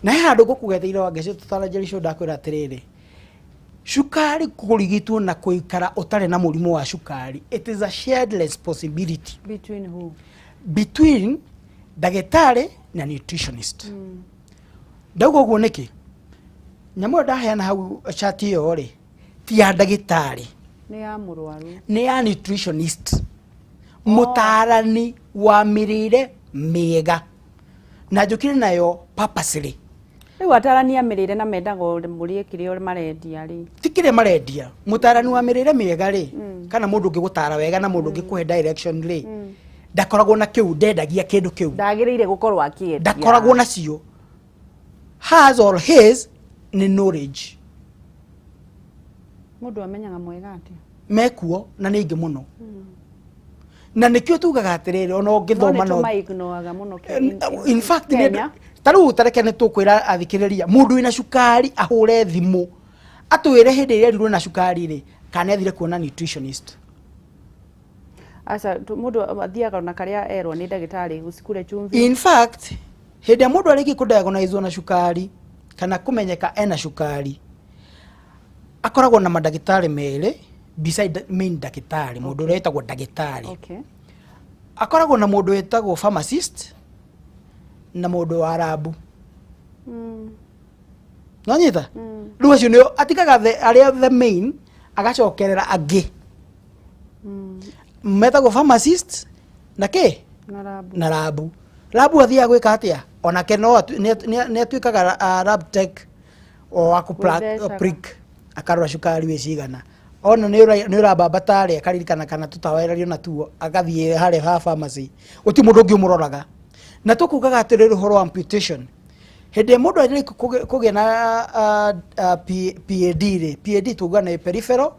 B: na he handũ ngũkũgetheire Wangeci tũtaranjĩrĩcio, ndakwĩra atĩrĩrĩ, cukari kũrigitwo na kũikara ũtarĩ na mũrimũ wa cukari, it is a shared responsibility.
A: Between who?
B: Between ndagĩtarĩ na nutritionist. Ndauga ũguo nĩkĩ? Nyamũ ĩyo ndaheana hau, chart ĩyo rĩ, ti ya ndagĩtarĩ.
A: Nĩ ya mũrwaru.
B: Nĩ ya nutritionist, mũtaarani wa mĩrĩre mĩega, na njũkire nayo purposely.
A: Rĩu atarani a mĩrĩre na mendaga mũrĩe kĩrĩa marendia rĩ?
B: Ti kĩrĩa marendia. Mũtaarani wa mĩrĩre mĩega rĩ, kana mũndũ ũngĩgũtara wega na mũndũ ũngĩkũhe direction rĩ, ndakoragwo na kĩu, ndendagia kĩndũ kĩu.
A: Ndagĩrĩire gũkorwo akĩendia.
B: Ndakoragwo nacio. Hers or his nĩ knowledge.
A: Mũndũ amenyaga mwega atĩa?
B: Mekuo na nĩ aingĩ mũno, na nĩkĩo tugaga atĩrĩrĩ, ona
A: no
B: ũngĩthoma
A: nĩ tũmaignoaga mũno
B: in fact
A: Kenya.
B: Ta rĩu tareke nĩ tũkwĩra athikĩrĩria, mũndũ wĩna cukari ahũre thimũ atwĩre hĩndĩ ĩrĩa erirwo na cukari rĩ, kana ethire kuona nutritionist.
A: Aca, mũndũ athiaga ona karĩa erwo nĩ ndagĩtarĩ, usikule chumvi.
B: In fact, hĩndĩ ĩrĩa mũndũ arĩkia kũdiagnoswo na cukari kana kũmenyeka ena cukari, akoragwo na mandagĩtarĩ merĩ beside main ndagĩtarĩ, mũndũ ũrĩa wĩtagwo ndagĩtarĩ. Akoragwo na mũndũ wĩtagwo pharmacist na mũndũ wa lab. Nonyita? Rĩu acio nĩo atigaga arĩa the main, agacokerera angĩ metagwo pharmacist na kĩ?
A: Na lab.
B: Na lab. Lab athiaga gwĩka atĩa? Onake no nĩ atuĩkaga lab tech o wa
A: Gwĩthecaga.
B: Prick, akarora cukari wĩ cigana, ona nĩ ũrambambata rĩ, akaririkana kana tũtawa natuo, agathiĩ harĩa ha pharmacy. Gũtirĩ mũndũ ũngĩ ũmũroraga. Na tũkugaga atĩrĩrĩ, ũhoro wa amputation, hĩndĩ ĩrĩa mũndũ arĩkia kũgĩa na PAD rĩ, PAD tuga nĩ peripheral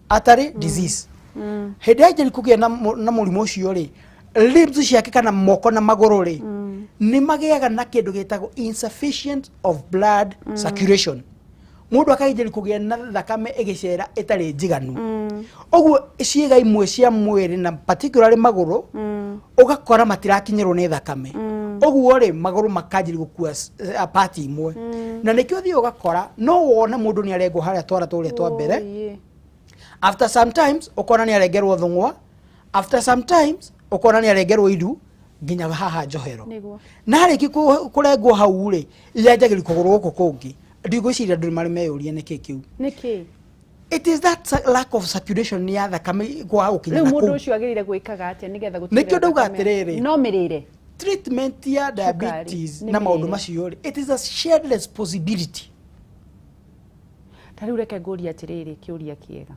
B: artery disease, hĩndĩ ĩrĩa anjĩrĩria kũgĩa na mũrimũ ũcio rĩ, limbs ciake kana moko na magũrũ rĩ, nĩ magĩaga na kĩndũ gĩtagwo insufficient of blood circulation. Mũndũ akagĩrĩria kũgĩa na thakame ĩgĩcera ĩtarĩ njiganu. Ũguo ciĩga imwe cia mwĩrĩ, na particularly magũrũ, ũgakora matirakinyĩrwo nĩ thakame. Ũguo rĩ, magũrũ makanjĩrĩria gũkua part imwe, na nĩkĩo ũthiĩ ũgakora no wone mũndũ nĩ arengwo harĩa twara tũrĩa twa mbere.
A: Ũĩ.
B: After sometimes ũkona nĩ arengerwo thũng'wa, after sometimes ũkona nĩ arengerwo iru nginya haha njohero. Na arĩki kũrengwo hau rĩ, yanjagĩria kũgũrũ gũkũ kũngĩ. Ndigwĩciria andũ nĩ marĩ meyũria nĩkĩ kĩu.
A: Nĩkĩ?
B: It is that lack of circulation ya thakame kwaga gũkinya
A: Rĩu
B: na
A: mũndũ
B: kũu.
A: ũcio agĩrĩire gwĩkaga atĩa nĩgetha gũtigĩrĩra
B: Nĩkĩo ndauga
A: thakame-
B: atĩrĩrĩ,
A: no mĩrĩre.
B: Treatment ya diabetes
A: nĩ
B: na maũndũ
A: mĩrĩre.
B: macio rĩ, it is a shared responsibility.
A: Ta rĩu reke ngũrie atĩrĩrĩ, kĩũria kĩega,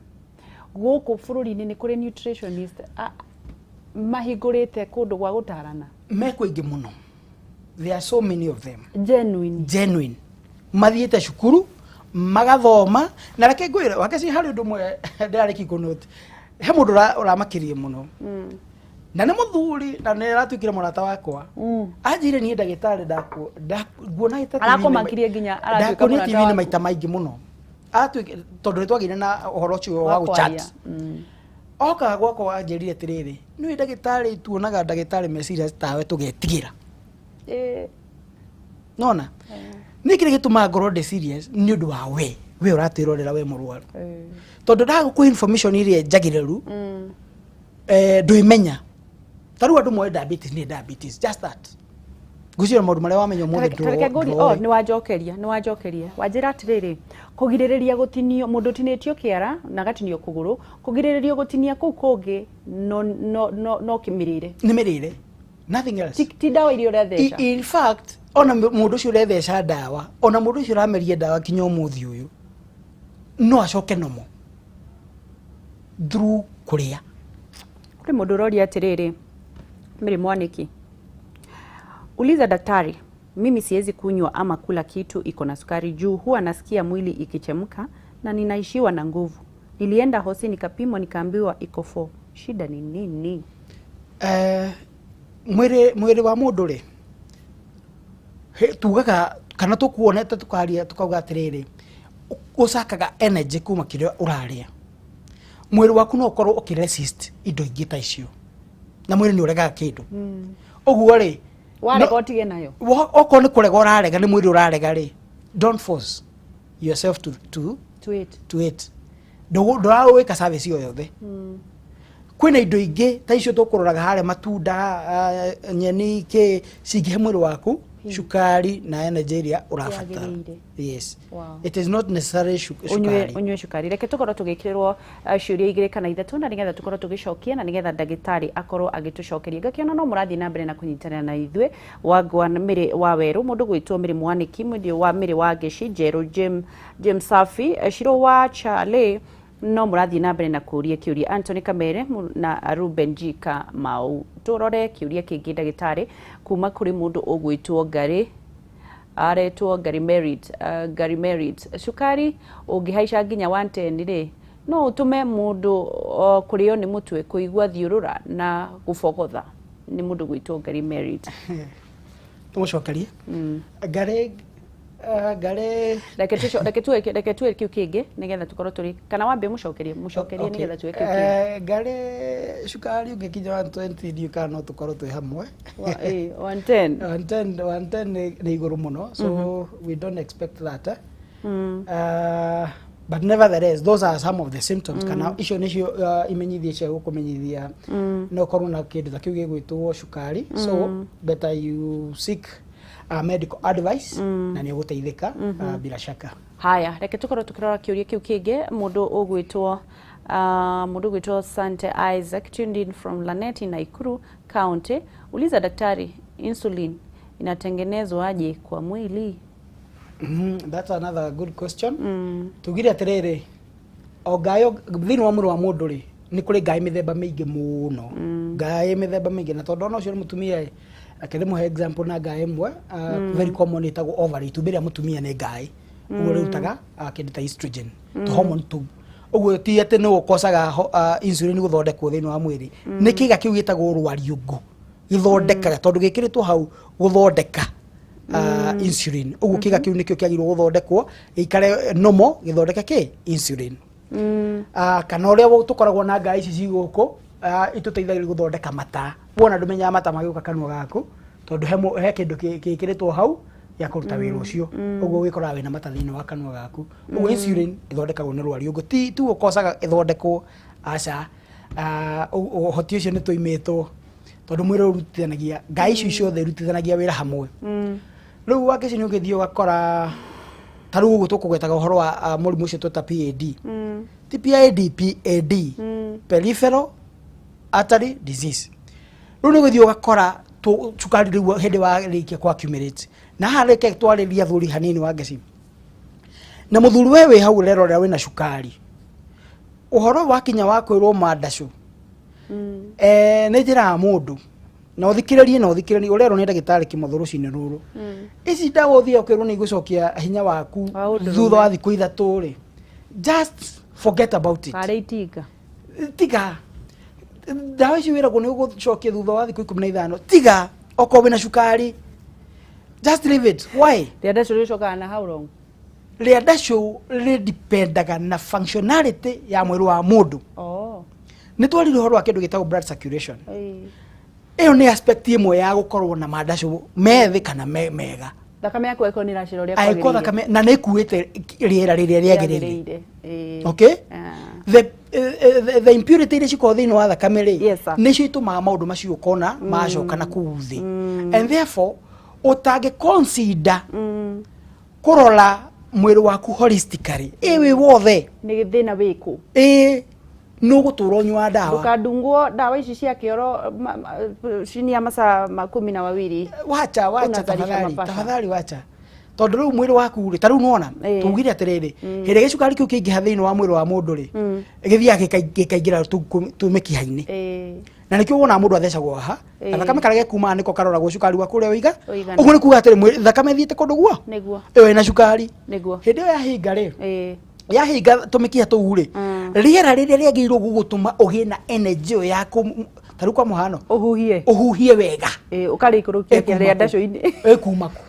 A: gũkũ bũrũri-inĩ nĩ kũrĩ nutritionist mahingũrĩte kũndũ gwa gũtarana?
B: Mekwo aingĩ mũno, there are so many of them.
A: Genuine?
B: Genuine, mathiĩte cukuru magathoma. Na reke ngwĩre Wakeci, harĩ ũndũ ũmwe ndĩrarĩki kũnote, he mũndũ ũramakirie mũno, na nĩ mũthuri na nĩ aratuĩkire mũrata wakwa. Anjĩire niĩ ndagĩtarĩ nguona ĩta
A: Arakũmakirie nginya aratuĩka
B: ndakuonia
A: mũrata
B: TV-inĩ
A: waku.
B: Maita maingĩ mũno. Atuĩke tondũ nĩ twagĩire na ũhoro ũcio wa
A: Wa
B: gũchat.
A: kwaria.
B: Okaga gwakwa wanjĩrire atĩrĩrĩ, nĩũĩ ndagĩtarĩ, tuonaga ndagĩtarĩ me serious tawe tũgetigĩra. Nona nĩ kĩrĩa gĩtũmaga ngorwo ndĩ serious nĩ ũndũ wa we ũratwĩrorera, we mũrwaru, tondũ ndagũkũhe information ĩrĩa njagĩrĩru, ndwĩmenya. Ta rĩu andũ moĩ diabetes nĩ diabetes, just that. Ngwĩciria maũndũ marĩa wamenya ũmũthĩ.
A: Tareke ngũrie, oh, nĩ wanjokeria wanjĩra atĩrĩrĩ, kũgirĩrĩria gũtinio, mũndũ ũtinĩtio kĩara na agatinio kũgũrũ, kũgirĩrĩrio gũtinia kũu kũngĩ no kĩmĩrĩre.
B: Nĩ mĩrĩre, nothing else.
A: Ti ndawa iria ũretheca.
B: In fact, ona mũndũ ũcio ũretheca ndawa, ona mũndũ ũcio ũrameria ndawa kinya ũmũthĩ ũyũ, no acoke nomo through kũrĩa.
A: Kũrĩ mũndũ ũroria atĩrĩrĩ, Mary Mwaniki, uliza daktari, mimi siwezi kunywa ama kula kitu iko na sukari juu huwa nasikia mwili ikichemka na ninaishiwa na nguvu. Nilienda hosi nikapimwa, nikaambiwa iko 4. Shida ni nini?
B: Mwĩrĩ wa mũndũ rĩ, tugaga kana tũkuonete tukaria tukauga atĩrĩrĩ, ũcakaga energy kuma kĩrĩa ũrarĩa. Mwĩrĩ waku no ũkorwo ũkĩ resist indo ingĩ ta icio, na mwĩrĩ nĩ ũregaga kĩndũ. Ũguo rĩ,
A: Warega ũtige nayo.
B: Okorwo nĩ kũrega ũrarega, nĩ mwĩrĩ ũrarega rĩ, don't force yourself to
A: To it.
B: To it. Ndũrawĩka service o yothe. Kwĩna indo ingĩ ta icio tũkũroraga harĩa, matunda, nyeni, kĩ cingĩhe mwĩrĩ waku cukari na energy ĩrĩa ũrabatara.
A: Yagĩrĩire.
B: Yes. It is not necessarily
A: Ũnyue
B: cukari.
A: Ũnyue cukari. Reke tũkorwo tũgĩkĩrĩrwo ciũria igĩrĩ kana ithatũ, na nĩgetha tũkorwo tũgĩcokia, na nĩgetha ndagĩtarĩ akorwo agĩtũcokeria. Ngakĩona no mũrathiĩ na mbere na kũnyitanĩra na ithuĩ. Wangwa Mĩrĩ wa Werũ, mũndũ gwĩtwo Mĩrĩ Mwaniki, mũndũ wa Mĩrĩ wa Ngeci Njerũ, James Safi, Shiro wa Charlie, no mũrathiĩ na mbere na kũũria kĩũria, Anthony Kamere na Ruben G Kamau. Tũrore kĩũria kĩngĩ, ndagĩtarĩ, kuma kũrĩ mũndũ ũgwĩtwo Ngarĩ, aretwo Gary Merit. Gary Merit, cukari ũngĩhaica nginya 110 rĩ, no ũtũme mũndũ kũrĩo nĩ mũtwe, kũigua thiũrũra na gũbogotha? Nĩ mũndũ gwĩtwo Gary Merit.
B: Tũmũcokerie Ngarĩ, Ngarĩ.
A: Reke tuwe kĩu kĩngĩ nĩgetha tũkorwo tũrĩ, kana wambe mũcokerie nĩgetha tuwe kĩu kĩngĩ.
B: Ngarĩ, cukari ũngĩkinya 120, ndiũĩ kana no tũkorwo twĩ hamwe.
A: 110.
B: 110, 110 nĩ igũrũ mũno, so we don't expect that, eh? But nevertheless, those are some of the symptoms, kana icio nĩcio imenyithia cia gũkũmenyithia no ũkorwo na kĩndũ ta kĩu gĩgwĩtwo cukari. So better you seek medical advice na nĩ ũgũteithĩka, bila shaka.
A: Haya, reke tũkorwo tũkĩrora kĩũria kĩu kĩngĩ. Mũndũ ũgwĩtwo Sante Isaac, tuned in from Lanet in Nakuru County, uliza daktari, insulin inatengenezwa aje kwa mwili?
B: That's another good question. Tugire atĩrĩrĩ, o ngaĩ thĩinĩ wa mwĩrĩ wa mũndũ rĩ, nĩ kũrĩ ngaĩ mĩthemba mĩingĩ mũno, ngaĩ mĩthemba mĩingĩ. Na tondũ ona ũcio nĩ mũtumia ĩ, reke ndĩmũhe example na ngaĩ ĩmwe very common ĩtagwo ovary. Itumbĩ rĩa mũtumia nĩ ngaĩ, ũguo rĩrutaga kĩndũ ta estrogen, tũ hormone tũu. Ũguo ti atĩ nĩ ũkocaga insulin gũthondekwo thĩinĩ wa mwĩrĩ, nĩ kĩga kĩu gĩtagwo rwariũngũ gĩthondekaga, tondũ gĩkĩrĩtwo hau gũthondeka insulin. Ũguo kĩga kĩu nĩkĩo kĩagĩrĩirwo gũthondekwo gĩikare nomo, gĩthondeke kĩ insulin. Kana ũrĩa tũkoragwo na ngai ici ci gũkũ, itũteithagia gũthondeka mata. Wona ndũmenyaga mata magĩũka kanua gaku, tondũ he kĩndũ gĩkĩrĩtwo hau gĩa kũruta wĩra ũcio. Ũguo wĩkoraga wĩna mata thĩinĩ wa kanua gaku. Ũguo insulin ĩthondekagwo nĩ rwariũngũ, ti ũkocaga ĩthondekwo, aca. Ũhoti ũcio nĩ tũimĩtwo, tondũ mwĩrĩ ũrutithanagia, ngai icio ciothe irutithanagia wĩra hamwe. Rĩu wakeci nĩ ũgĩthiĩ ũgakora ta rĩu ũguo tũkũgwetaga ũhoro wa mũrimũ ũcio tweta PAD, ti PID, PAD, peripheral artery disease. Rĩu nĩ ũgĩthiĩ ũgakora cukari rĩu hĩndĩ warĩkia kwa accumulate. Na haha reke twarĩria athuri hanini wa ngeci na mũthuri, we wĩ hau ũrerorera wĩna cukari, ũhoro wakinya wa kwĩrwo mandacũ, nĩ njĩraga mũndũ na ũthikĩrĩrie ũrerwo nĩ ndagĩtarĩ Kĩmotho rũcinĩ rũrũ, ici ndawa ũthiĩ ũkĩrwo nĩ igũcokia hinya waku
A: Wa ũndũrũme.
B: Thutha wa thikũ 3 rĩ, just forget about it.
A: Karĩ itinga.
B: Tiga ndawa icio wĩragwo nĩ ũgũcokia thutha wa thikũ 15. Tiga. Okorwo wĩna cukari, just leave it. Why?
A: Rĩa ndacũ rĩcokaga na how long?
B: Rĩa ndacũ rĩdipendaga na functionality ya mwĩrĩ wa mũndũ. Nĩ twarire ũhoro wa kĩndũ gĩtagwo blood circulation. Ĩyo nĩ aspect ĩmwe ya gũkorwo na mandacũ methĩ kana mega.
A: Thakame yaku ĩkorwo nĩ ĩracera ũrĩa
B: Angĩkorwo
A: kwagĩrĩire.
B: Thakame na nĩ ĩkuĩte rĩera rĩrĩa rĩagĩrĩire.
A: Rĩagĩrĩire.
B: Okay, the impurity iria cikoragwo thĩinĩ wa thakame rĩ,
A: Yes, sir.
B: nĩcio itũmaga maũndũ macio ũkona macoka na kũu thĩ, and therefore ũtangĩ consider kũrora mwĩrĩ waku holistically ĩ wĩ wothe.
A: Nĩ thĩna wĩkũ?
B: Ĩ nĩ ũgũtũra ũnyua ndawa.
A: Ndũkandungwo ndawa ici cia kĩoro chini ya masaa 12.
B: Wacha, wacha.
A: Unazalisha
B: Tafadhali.
A: mapasha.
B: Tafadhali wacha, tondũ rĩu mwĩrĩ waku rĩ, ta rĩu nĩwona tugire atĩrĩrĩ, hĩndĩ ĩrĩa gĩcukari kĩu kĩingĩha thĩinĩ wa mwĩrĩ wa mũndũ rĩ, gĩthiaga gĩkaingĩra tũmĩkiha-inĩ, na nĩkĩo wonaga mũndũ athecagwo haha. Gathakame karĩa gekumaga nĩko karoragwo cukari waku ũrĩa ũiga.
A: Ũigana.
B: Ũguo nĩ kuga atĩrĩ, thakame ĩthiĩte kũndũ guo ĩyo ĩna cukari. Hĩndĩ ĩyo yahinga rĩ, yahinga tũmĩkiha tũu rĩ, rĩera rĩrĩa rĩagĩrĩirwo gũgũtũma ũgĩe na energy ĩyo ya ta rĩu kwa mũhano,
A: Ũhuhie.
B: Ũhuhie wega.
A: Ũkarĩikũrũkia
B: Ĩkuma
A: kĩrĩa
B: kũ?
A: ndacũ-inĩ.
B: Ĩkuma kũ?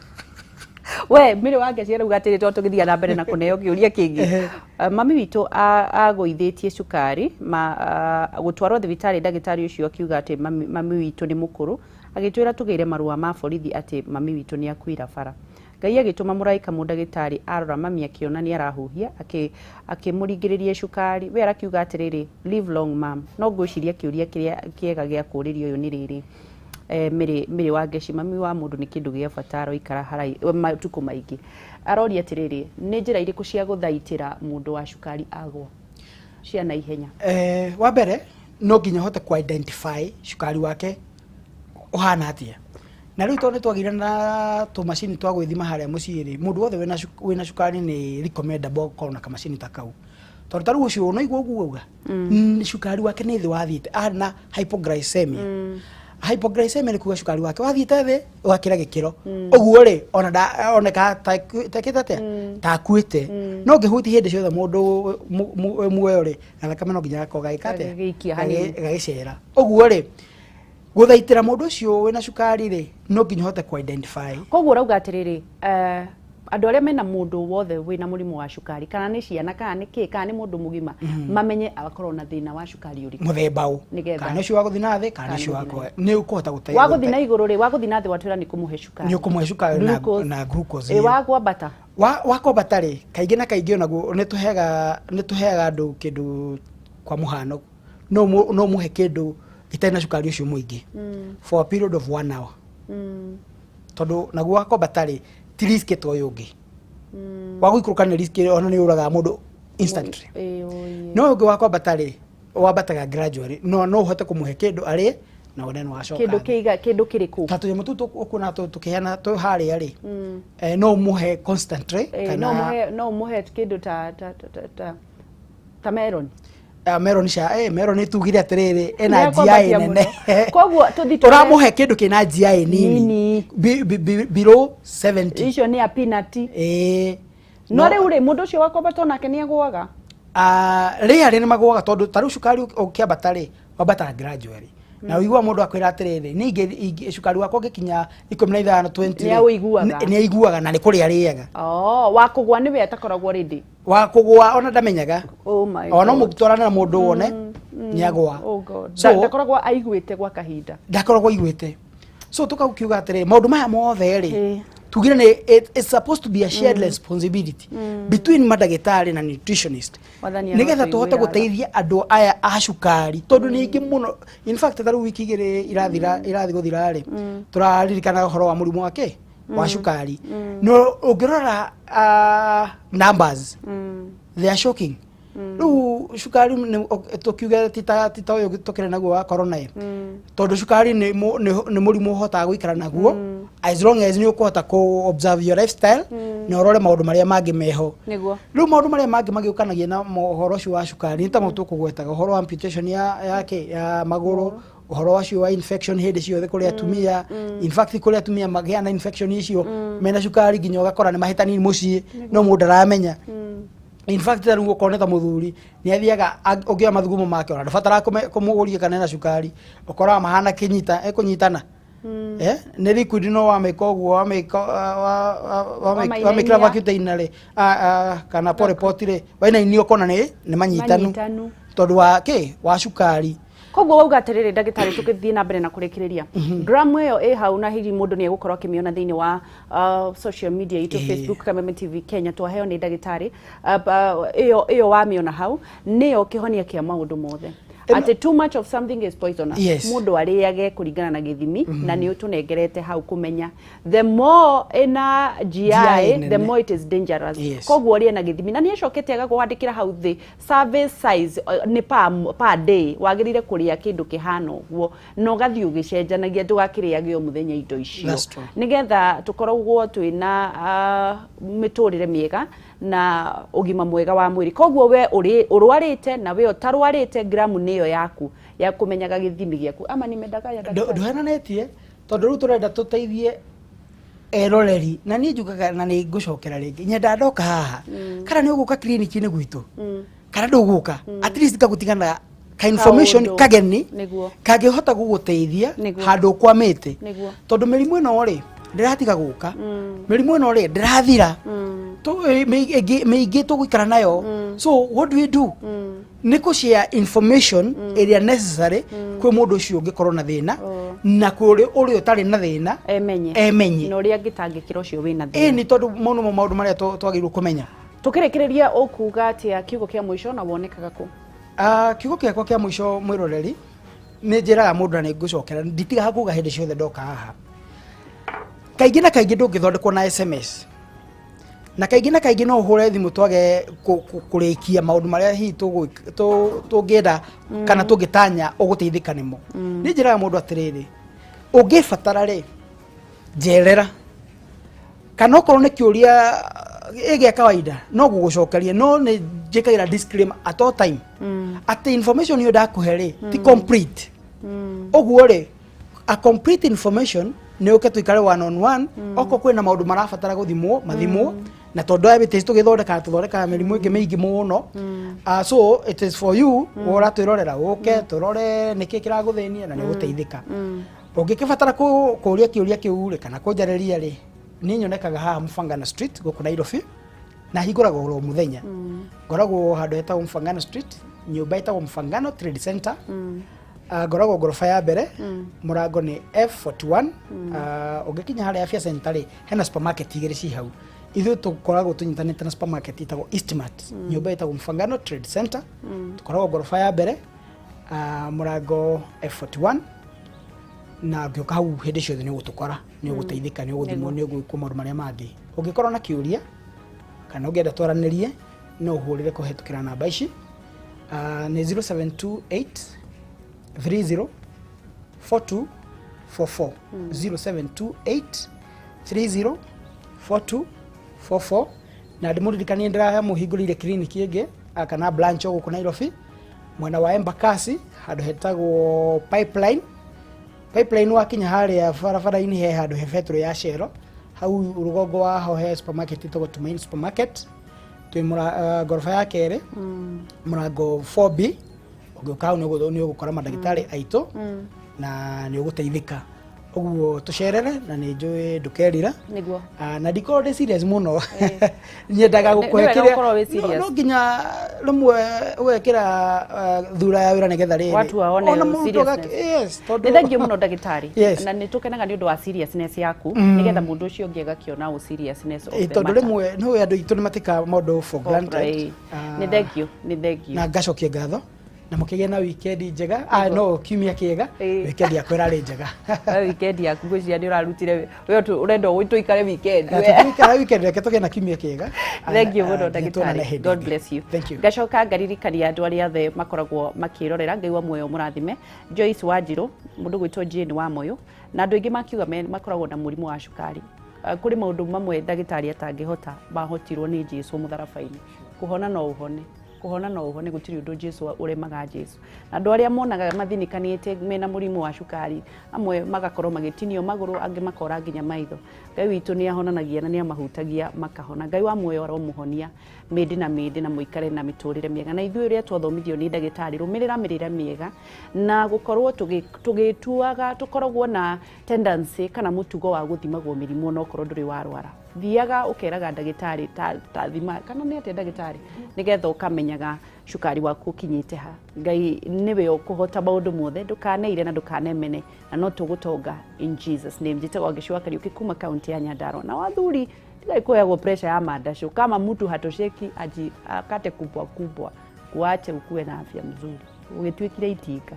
A: We mĩrĩ wa ngeci arauga atĩrĩ, tondũ tũgĩthiĩ na mbere na kũneo kĩũria kĩngĩ. Mami witũ agũithĩtie cukari ma gũtwarwo thibitarĩ, ndagĩtarĩ ũcio akiuga atĩ mami witũ nĩ mũkũrũ, agĩtwĩra tũgĩre marũa ma borithi atĩ mami witũ nĩ akuira bara. Ngai agĩtũma mũraika mũndagĩtarĩ, arora mami akĩona nĩ arahuhia, akĩmũringĩrĩria cukari. We arakiuga atĩrĩrĩ, "Live long, mam." No ngwĩciria kĩũria kĩrĩa kĩega gĩa kũũrĩria ũyũ nĩ rĩrĩ, mĩrĩ wa ngeci, mami wa mũndũ nĩ kĩndũ gĩa bata, aroikara harai matukũ maingĩ. Aroria atĩrĩrĩ, nĩ njĩra irĩkũ cia gũthaitĩra mũndũ wa cukari agwa cia naihenya?
B: Wa mbere no nginya ũhote ku identify cukari wake ũhana atĩa. Na rĩu tondũ nĩ twagĩire na tũmacini twa gwĩthima harĩa mũciĩ rĩ, mũndũ wothe wĩna cukari nĩ recommendable gũkorwo na kamacini ta kau, tondũ ta rĩu ũcio no igua ũguo auga, cukari wake nĩ thĩ wathiĩte, arĩ na hypoglycemia. Hypoglycemia nĩ kuga cukari wake wathiĩte thĩ ũgakĩra gĩkĩro ũguo rĩ, ona oneka tekĩte atĩa, ta akuĩte. No ũngĩhutia hĩndĩ ciothe mũndũ wĩ muoyo rĩ, gathakame no nginya gakorwo gagĩka atĩa?
A: Gagĩikia hanini.
B: Gagĩcera ũguo rĩ, gũthaitĩra mũndũ ũcio wĩna cukari rĩ, no nginya ũhote ku identify.
A: Koguo ũrauga atĩrĩrĩ, andũ arĩa mena mũndũ wothe wĩna mũrimũ wa cukari, kana nĩ ciana, kana nĩ kĩ, kana nĩ mũndũ mũgima, mamenye akorwo na thĩna wa cukari ũrĩkũ.
B: Mũthemba ũ.
A: Nĩgetha-
B: Kana nĩ ũcio wa gũthiĩ na thĩ, kana nĩ
A: Kana
B: ũcio wa
A: gũthiĩ na
B: kwa nĩ ũkũhota gũte
A: Wa gũthiĩ na igũrũ rĩ, wa gũthiĩ na thĩ watwĩra nĩ kũmũhe cukari.
B: Nĩ ũkũmũhe cukari na
A: Glucose.
B: Na glucose.
A: Wa kwambata?
B: Wa kwambata rĩ, kaingĩ na kaingĩ onaguo nĩ tũheaga andũ kĩndũ. Kwa mũhano, no mũhe kĩndũ gĩtarĩ na cukari ũcio mũingĩ for a period of one hour, tondũ naguo wa kwambata rĩ, ti risk ta ũyũ ũngĩ. Wa gũikũrũka nĩ risk, ona nĩ ũragaga mũndũ instantly.
A: Oye.
B: No ũngĩ wa kwambata rĩ, wambataga gradually, no ũhote kũmũhe kĩndũ arĩe na wone nĩ wacoka
A: Kĩndũ
B: thĩ.
A: kĩiga kĩndũ kĩrĩkũ?
B: Ta tũnyamũ tũu ũkuona tũkĩheana tũ harĩa rĩ, no ũmũhe constantly.
A: No mũhe kĩndũ ta melon.
B: Melon cia melon tugire atĩrĩrĩ, ĩna
A: Nĩ
B: GI
A: yakwambatia
B: nene.
A: mũno. Koguo tũthiĩ
B: Ũramũhe kĩndũ kĩna GI nini.
A: Nini.
B: Below 70.
A: Icio nĩ a peanut.
B: No.
A: No rĩu rĩ, mũndũ ũcio wa kwambata onake nĩ agũaga?
B: Rĩarĩ nĩ magũaga, tondũ ta rĩu cukari ũkĩambata rĩ, wambataga gradually, na ũiguaga mũndũ akwĩra atĩrĩrĩ, nĩ cukari wakwa ũngĩkinya 15, 20
A: Nĩ aũiguaga.
B: Nĩ aiguaga na nĩ kũrĩa arĩaga.
A: Oh, wa kũgwa nĩwe atakoragwo ready.
B: Wa kũgũa ona ndamenyaga.
A: Oh my
B: Ona
A: God.
B: mũtwarana na mũndũ wone nĩ agũa.
A: Oh God.
B: So-
A: Ndakoragwo aiguĩte gwa kahinda.
B: Ndakoragwo aiguĩte. So tũkakiuga atĩrĩ, maũndũ maya mothe rĩ, tugire nĩ it's supposed to be a shared responsibility between mandagĩtarĩ na nutritionist,
A: Wathani
B: nĩgetha tũhote
A: arotũiguĩra tha.
B: Gũteithia andũ aya a cukari, tondũ nĩ aingĩ mũno. In fact, ta rĩu wiki 2 irathira, irathi gũthira rĩ, tũraririkana ũhoro wa mũrimũ wa kĩ wa cukari. No ũngĩrora numbers, they are shocking. Rĩu cukari tũkiuge ti ta ũyũ tũkĩrĩ naguo wa corona ĩ, tondũ cukari nĩ mũrimũ ũhotaga gũikara naguo as long as nĩ ũkũhota kũ observe your lifestyle na ũrore maũndũ marĩa mangĩ meho. Rĩu maũndũ marĩa mangĩ magĩũkanagia na ũhoro ũcio wa cukari nĩ ta mau tũkũgwetaga, ũhoro wa amputation ya kĩ ya magũrũ, ũhoro wacio wa infection hĩndĩ ciothe kũrĩ atumia. In fact, kũrĩ atumia magĩa na infection icio mena cukari, nginya ũgakora nĩ mahĩtani mũciĩ no mũndũ ndaramenya. In fact, ta rĩu ũkona ta mũthuri nĩ athiaga ũngĩoya mathugumo make, ona ndũbataraga kũmũgũria kana ena cukari, ũkoraga mahana kĩnyita ekũnyitana, nĩ liquid, no wamĩka ũguo, wamĩka wamĩkĩra
A: Wamainainia.
B: Vacutainer rĩ, kana polypot rĩ, wainainia ũkona nĩ manyitanu.
A: Manyitanu.
B: Tondũ wa kĩ? Wa cukari.
A: Koguo wauga atĩrĩrĩ, ndagĩtarĩ, tũgĩthiĩ na mbere na kũrĩkĩrĩria, gramu ĩyo ĩ hau na hihi mũndũ nĩ egũkorwo akĩmĩona thĩinĩ wa social media itũ, Facebook Kameme TV Kenya, twaheo nĩ ndagĩtarĩ ĩyo wamĩona hau nĩyo kĩhonia kĩa maũndũ mothe, atĩ too much of something is poisonous. Mũndũ arĩage kũringana na gĩthimi, na nĩ ũtũnengerete hau kũmenya the more ĩna GI,
B: GI
A: the
B: nene.
A: more it is dangerous. Koguo ũrĩe na gĩthimi, na nĩ acokete agakũandĩkĩra hau thĩ service size, nĩ per day wagĩrĩire kũrĩa kĩndũ kĩhana ũguo, na ũgathiĩ ũgĩcenjanagia, ndũgakĩrĩage o mũthenya indo icio.
B: That's true.
A: Nĩgetha tũkoragwo twĩna mĩtũrĩre mĩega na ũgima mwega wa mwĩrĩ. Koguo we ũrĩ ũrwarĩte na we ũtarwarĩte, gramu nĩyo yaku ya kũmenyaga gĩthimi gĩaku, ama nimedanganya, ndagĩtarĩ?
B: Ndũhenanĩtie, tondũ rĩu tũrenda tũteithie eroreri, na niĩ njugaga na nĩ ngũcokera rĩngĩ, nyendaga ndoka haha, kana nĩ ũgũka kiriniki-inĩ gwitũ kana ndũgũka, at least ngagũtigana ka information
A: Kaũndũ.
B: kageni kangĩhota gũgũteithia handũ ũkwamĩte, tondũ mĩrimũ ĩno rĩ ndĩratiga gũka, mĩrimũ ĩno rĩ ndĩrathira. Mĩingĩ tũgũikara nayo. So what do we do? Nĩ kũ share information ĩrĩa necessary kwĩ mũndũ ũcio ũngĩkorwo na thĩna, na kwĩ ũrĩa ũtarĩ na thĩna
A: emenye,
B: emenye
A: na ũrĩa angĩtangĩkĩra ũcio wĩna thĩna.
B: Nĩ tondũ mau nĩmo maũndũ marĩa twagĩrĩirwo kũmenya.
A: Tũkĩrĩkĩrĩria, ũkuga atĩa, kiugo kĩa mũico, na wonekaga kũ?
B: Ah, kiugo gĩakwa kĩa mũico, mwĩroreri, nĩ njĩraga mũndũ na nĩ ngũcokera, nditigaga kuga hĩndĩ ciothe ndoka haha, kaingĩ na kaingĩ ndũngĩthondekwo na SMS, na kaingĩ na kaingĩ no ũhũre thimũ twage kũrĩkia maũndũ marĩa hihi tũngĩenda kana tũngĩtanya ũgũteithĩka nĩmo. Nĩ njĩraga mũndũ atĩrĩrĩ, ũngĩbatara rĩ, njerera, kana okorwo nĩ kĩũria ĩgĩa kawaida no gũgũcokeria, no nĩ njĩkagĩra disclaimer at all time atĩ information ĩyo ndakũhe rĩ ti complete. Ũguo rĩ, a complete information nĩ ũke tũikare one on one, okorwo kwĩna maũndũ marabatara gũthimwo mathimwo, na tondũ diabetes tũgĩthondekaga, tũthondekaga mĩrimũ ĩngĩ mĩingĩ mũno. Ah, so it is for you ũratwĩrorera, ũke tũrore nĩkĩ kĩragũthĩnia na nĩ ũgũteithĩka. Ũngĩkĩbatara kũũria kĩũria kĩu rĩ, kana kũnjarĩria rĩ, niĩ nyonekaga haha Mfangano Street gũkũ Nairobi, na hingũraga oro mũthenya. Ngoragwo handũ hetagwo Mfangano Street, nyũmba ĩtagwo Mfangano Trade Center. Ngoragwo ngoroba ya mbere, mũrango nĩ F41. Ũngĩkinya harĩa Afya Center rĩ, hena supermarket igĩrĩ ci hau, ithuĩ tũkoragwo tũnyitanĩte na supermarket ĩtagwo Eastmart. Nyũmba ĩtagwo Mfangano Trade Center, tũkoragwo ngoroba ya mbere, mũrango F41, na ngĩũka hau hĩndĩ ciothe nĩ ũgũtũkora, nĩ ũgũteithĩka, nĩ ũgũthimwo, nĩ ũgwĩkwo maũndũ marĩa mangĩ. Ũngĩkorwo na kĩũria kana ũngĩenda twaranĩrie, no ũhũrĩre kũhetũkĩra namba ici. Nĩ 0728 30 42 44, 0728 30 42 44. Na ndĩmũririkanie ndĩramũhingũrĩire kiriniki ĩngĩ, kana branch o gũkũ Nairobi, mwena wa Embakasi, handũ hetagwo Pipeline. Pipeline wakinya harĩa barabara-inĩ he handũ he betũrũ ya Shell, hau rũgongo wa ho he supermarket ĩtagwo Tumaini Supermarket, twĩ ngoroba ya kerĩ, mũrango 4B. Ũngĩũka hau nĩ ũgũkora mandagĩtarĩ aitũ na nĩ ũgũteithĩka. Ũguo tũcerere, na nĩ njũĩ ndũkerira. Ah, na ndikorwo ndĩ serious mũno, nyendaga gũkũhe
A: Nĩ wega
B: kĩrĩa
A: gũkorwo wĩ serious.
B: No nginya rĩmwe ũgekĩra thura ya wĩra nĩgetha rĩrĩ
A: Watu waone
B: ona mũndũ
A: seriousness.
B: Yes, tondũ
A: Nĩ thengio mũno, ndagĩtarĩ. Na nĩ tũkenaga nĩ ũndũ wa seriousness yaku, nĩgetha mũndũ ũcio ũngĩ agakĩona ũ seriousness of the
B: Tondũ
A: matter.
B: rĩmwe nĩ andũ aitũ nĩ matĩkaga maũndũ for granted. Ah,
A: Nĩ thengio, nĩ thengio.
B: Na ngacokia ngatho, na mũkĩgĩe na weekend njega, no kiumia kĩega. Weekend yakwa ĩrarĩ njega.
A: We weekend yaku ngwĩciria nĩ ũrarutire we ũrenda tũikare weekend
B: Na
A: we.
B: tũtikara weekend, reke tũgĩe na kiumia kĩega.
A: Thank you mũno,
B: Nginya tuonane
A: ndagĩtarĩ.
B: hĩndĩ
A: God
B: ĩngĩ.
A: bless you.
B: Thank you.
A: Ngacoka ngaririkania andũ arĩa othe makoragwo makĩrorera, Ngai wa muoyo mũrathime. Joyce Wanjirũ, mũndũ gwĩtwo Jane wa Moyo, na andũ aingĩ makiuga makoragwo na mũrimũ wa cukari. Kũrĩ maũndũ mamwe ndagĩtarĩ atangĩhota, mahotirwo nĩ Jesu mũtharaba-inĩ. Kũhona no ũhone, kũhona no ũhone, gũtirĩ ũndũ Jesu ũremaga. Jesu na andũ arĩa monaga mathinĩkanĩte mena mũrimũ wa cukari, amwe magakorwo magĩtinio magũrũ, angĩ makora nginya maitho, Ngai witũ nĩ ahonanagia na nĩ amahutagia makahona. Ngai wa muoyo aromũhonia mĩndĩ na mĩndĩ, na mũikare na mĩtũrĩre mĩega. Na ithuĩ ũrĩa twathomithio nĩ ndagĩtarĩ, rũmĩrĩra mĩrĩre mĩega na gũkorwo tũgĩtuaga, tũkoragwo na tendency kana mũtugo wa gũthimagwo mĩrimũ onokorwo ndũrĩ warwara. Thiaga ũkeraga ndagĩtarĩ ta thima kana nĩ atĩa ndagĩtarĩ, nĩgetha ũkamenyaga cukari waku ũkinyĩte ha. Ngai nĩwe ũkũhota maũndũ mothe, ndũkaneire na ndũkanemene, na no tũgũtonga in Jesus name. Njĩtagwo Wangeci wa Kariũki kuma kaunti ya Nyandarua. Na wathuri, tigai kuheagwo pressure ya mandacũ. Kama mtu hatosheki, aji akate kubwa kubwa, kuache ukuwe na afya mzuri. Ũgĩtuĩkire itinga.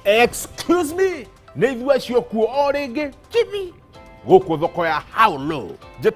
C: Excuse me, nĩ ithuĩ acio kuo o rĩngĩ chibi gũkũ thoko ya how low njĩta.